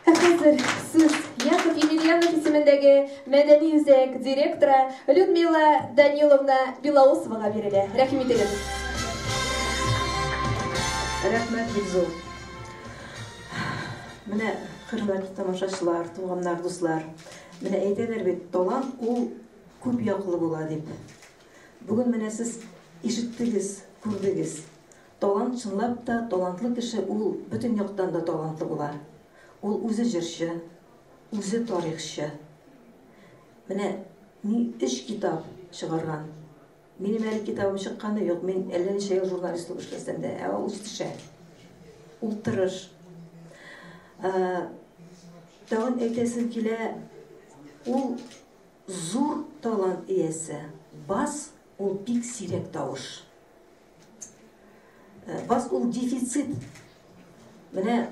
Ә хәзер сүз Яков Емельянов исемендәге мәдәни үзәк директоры Людмила Даниловна Белоусовага бирелә. Рәхим итегез. Рәхмәт бик зур. Менә хөрмәтле тамашачылар, туганнар, дуслар. Менә әйтәләр бит, талант ул күп яклы була дип. Бүген менә сез ишеттегез, күрдегез. Талант чынлап та талантлы кеше ул бөтен яктан да талантлы була. Ул үзе җырчы, үзе тарихчы. Менә ни өч китап чыгарган. Минем әле китабым чыкканы юк. Мин әллә ничә ел журналист булып эшләсәм дә, ә ул җитешә. Ул тырыш. Тагын әйтәсем килә, ул зур талант иясе. Бас ул бик сирәк тавыш. Бас ул дефицит. Менә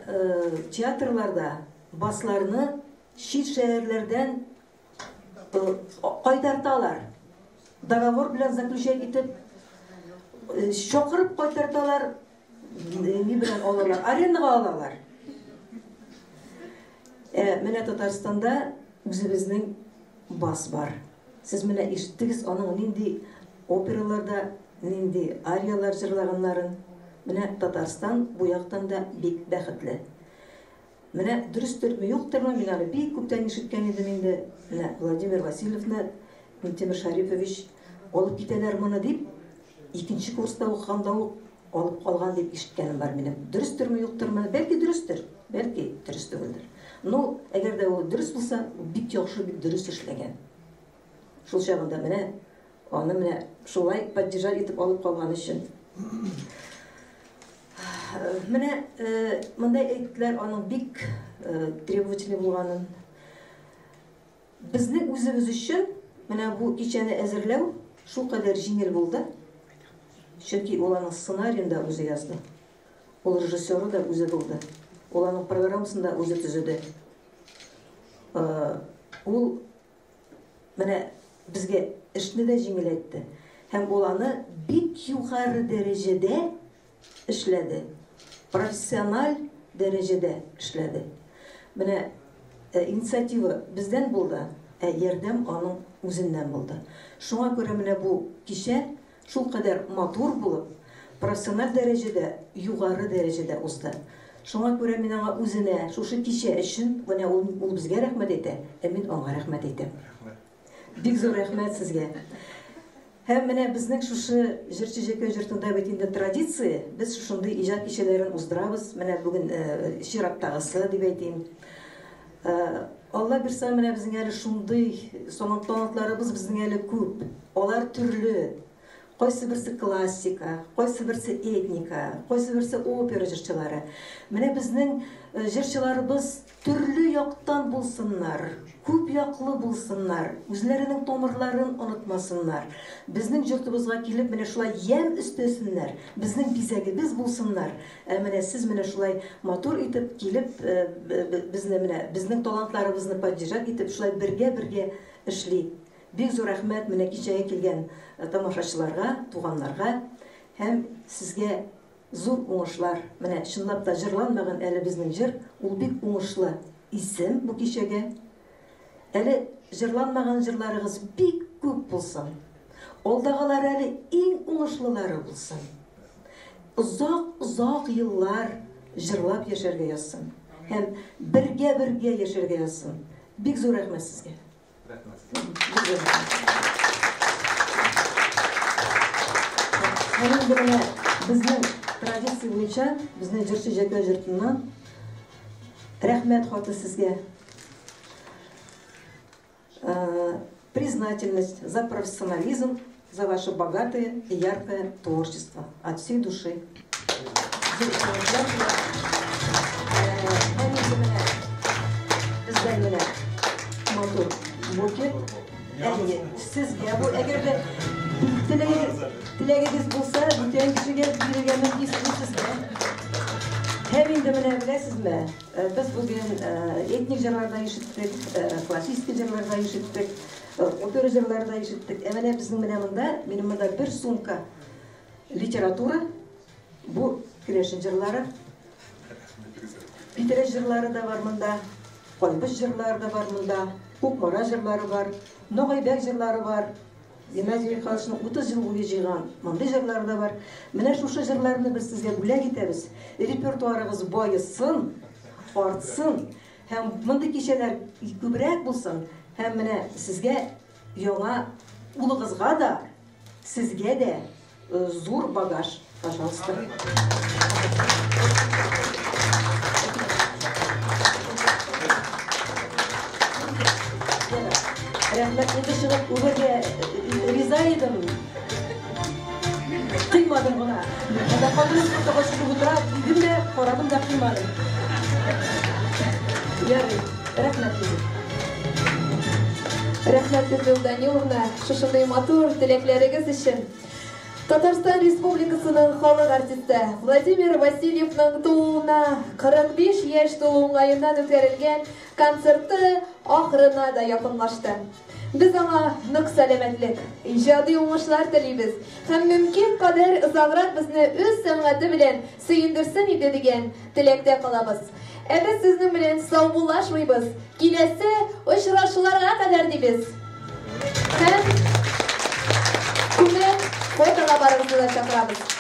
театрларда басларны чит шәһәрләрдән кайтарталар. Договор белән заключать итеп, чакырып кайтарталар. ни белән алалар, арендага алалар. Ә менә Татарстанда үзебезнең бас бар. Сез менә ишеттегез аның нинди операларда, нинди ариялар җырлаганнарын. Менә Татарстан бу яктан да бик бәхетле. Менә дөрестерме, юктырмы, мин аны бик күптән ишеткән идем инде. Менә Владимир Васильевны Минтимер Шарипович алып китәләр моны дип, икенче курста укыганда ук алып калган дип ишеткәнем бар минем. Дөрестерме, юктырмы? Бәлки дөрестер, бәлки дөрес түгелдер. Ну, әгәр дә ул дөрес булса, бик яхшы, бик дөрес эшләгән. Шул чагында менә аны менә шулай поддержать итеп алып калган өчен. Менә монда әйттеләр аның бик требовательный булганын. Безнең үзебез өчен менә бу кичәне әзерләү шулкадәр җиңел булды. Чөнки ул аның сценариен да үзе язды. Ул режиссеры да үзе булды. Ул аның программасын да үзе төзеде. Ул менә безгә эшне дә җиңеләйтте. Һәм ул аны бик югары дәрәҗәдә эшләде. Профессиональ дәрәҗәдә эшләде. Менә инициатива бездән булды, ә ярдәм аның үзеннән булды. Шуңа күрә менә бу кичә шулкадәр матур булып, профессиональ дәрәҗәдә, югары дәрәҗәдә узды. Шуңа күрә мин аңа үзенә шушы кичә өчен, менә ул, ул безгә рәхмәт әйтә, ә мин аңа рәхмәт әйтәм. Бик зур рәхмәт сезгә. Һәм менә безнең шушы Җырчы Җәкәү җыртында бит инде традиция, без шушындый иҗат кичәләрен уздырабыз. Менә бүген чираттагысы дип әйтим. Алла бирсә, менә безнең әле шундый талантларыбыз безнең әле күп. Алар төрле. Кайсы берсе классика, кайсы берсе этника, кайсы берсе опера җырчылары. Менә безнең җырчыларыбыз төрле яктан булсыннар, күп яклы булсыннар, үзләренең тамырларын онытмасыннар. Безнең җортыбызга килеп менә шулай ямь өстәсеннәр, безнең бизәгебез булсыннар. Ә менә сез менә шулай матур итеп килеп безне менә безнең талантларыбызны поддержать итеп шулай бергә-бергә эшли. Бик зур рәхмәт менә кичәгә килгән тамашачыларга, туганнарга һәм сезгә зур уңышлар. Менә чынлап та җырланмаган әле безнең җыр, ул бик уңышлы исем бу кичәгә. Әле җырланмаган җырларыгыз бик күп булсын. Алдагылар әле иң уңышлылары булсын. Озак-озак еллар җырлап яшәргә язсын. Һәм бергә-бергә яшәргә язсын. Бик зур рәхмәт сезгә. Һәм инде менә безнең традиция буенча безнең Җырчы Җәкә җыртыннан рәхмәт хаты сезгә. Признательность за профессионализм, за ваше богатое и яркое творчество. От всей души. Һәм инде менә бездән менә матур букет. Әйе, сезгә бу, әгәр дә теләгегез булса, бүтән кешегә бирергә мөмкин бу сезгә. Һәм инде менә беләсезме, без бүген этник җырларда ишеттек, классический җырларда ишеттек, опера җырларда ишеттек. Ә менә безнең менә монда, минем монда бер сумка литература, бу керәшен җырлары, Питрәч җырлары да бар монда, Кайбыч җырлары да бар монда, Кукмара җырлары бар, Ногайбәк җырлары бар. Геннадий Михайловичның 30 ел буе җыйган мондый җырлары да бар. Менә шушы җырларны без сезгә бүләк итәбез. Репертуарыгыз баесын, артсын һәм мондый кичәләр күбрәк булсын. Һәм менә сезгә яңа улыгызга да, сезгә дә зур багаж, пожалуйста. Рәхмәт, инде чыгып үбәргә риза идем. Кыймадым гына. Анда хатыным фотога чыгып утыра, дидем дә, карадым да кыймадым. Ярый, рәхмәт сезгә. Рәхмәт, Людмила Даниловна, шушындый матур теләкләрегез өчен. Татарстан Республикасының халык артисты Владимир Васильевның тууына 45 яшь тулу уңаеннан үткәрелгән концерты ахырына да якынлашты. Без аңа нык сәламәтлек, иҗади уңышлар телибез һәм мөмкин кадәр озаграк безне үз сәнгате белән сөендерсен иде дигән теләктә калабыз. Ә без сезнең белән саубуллашмыйбыз, киләсе очрашуларга кадәр дибез. Һәм күмәк фотога барыгызны да чакырабыз.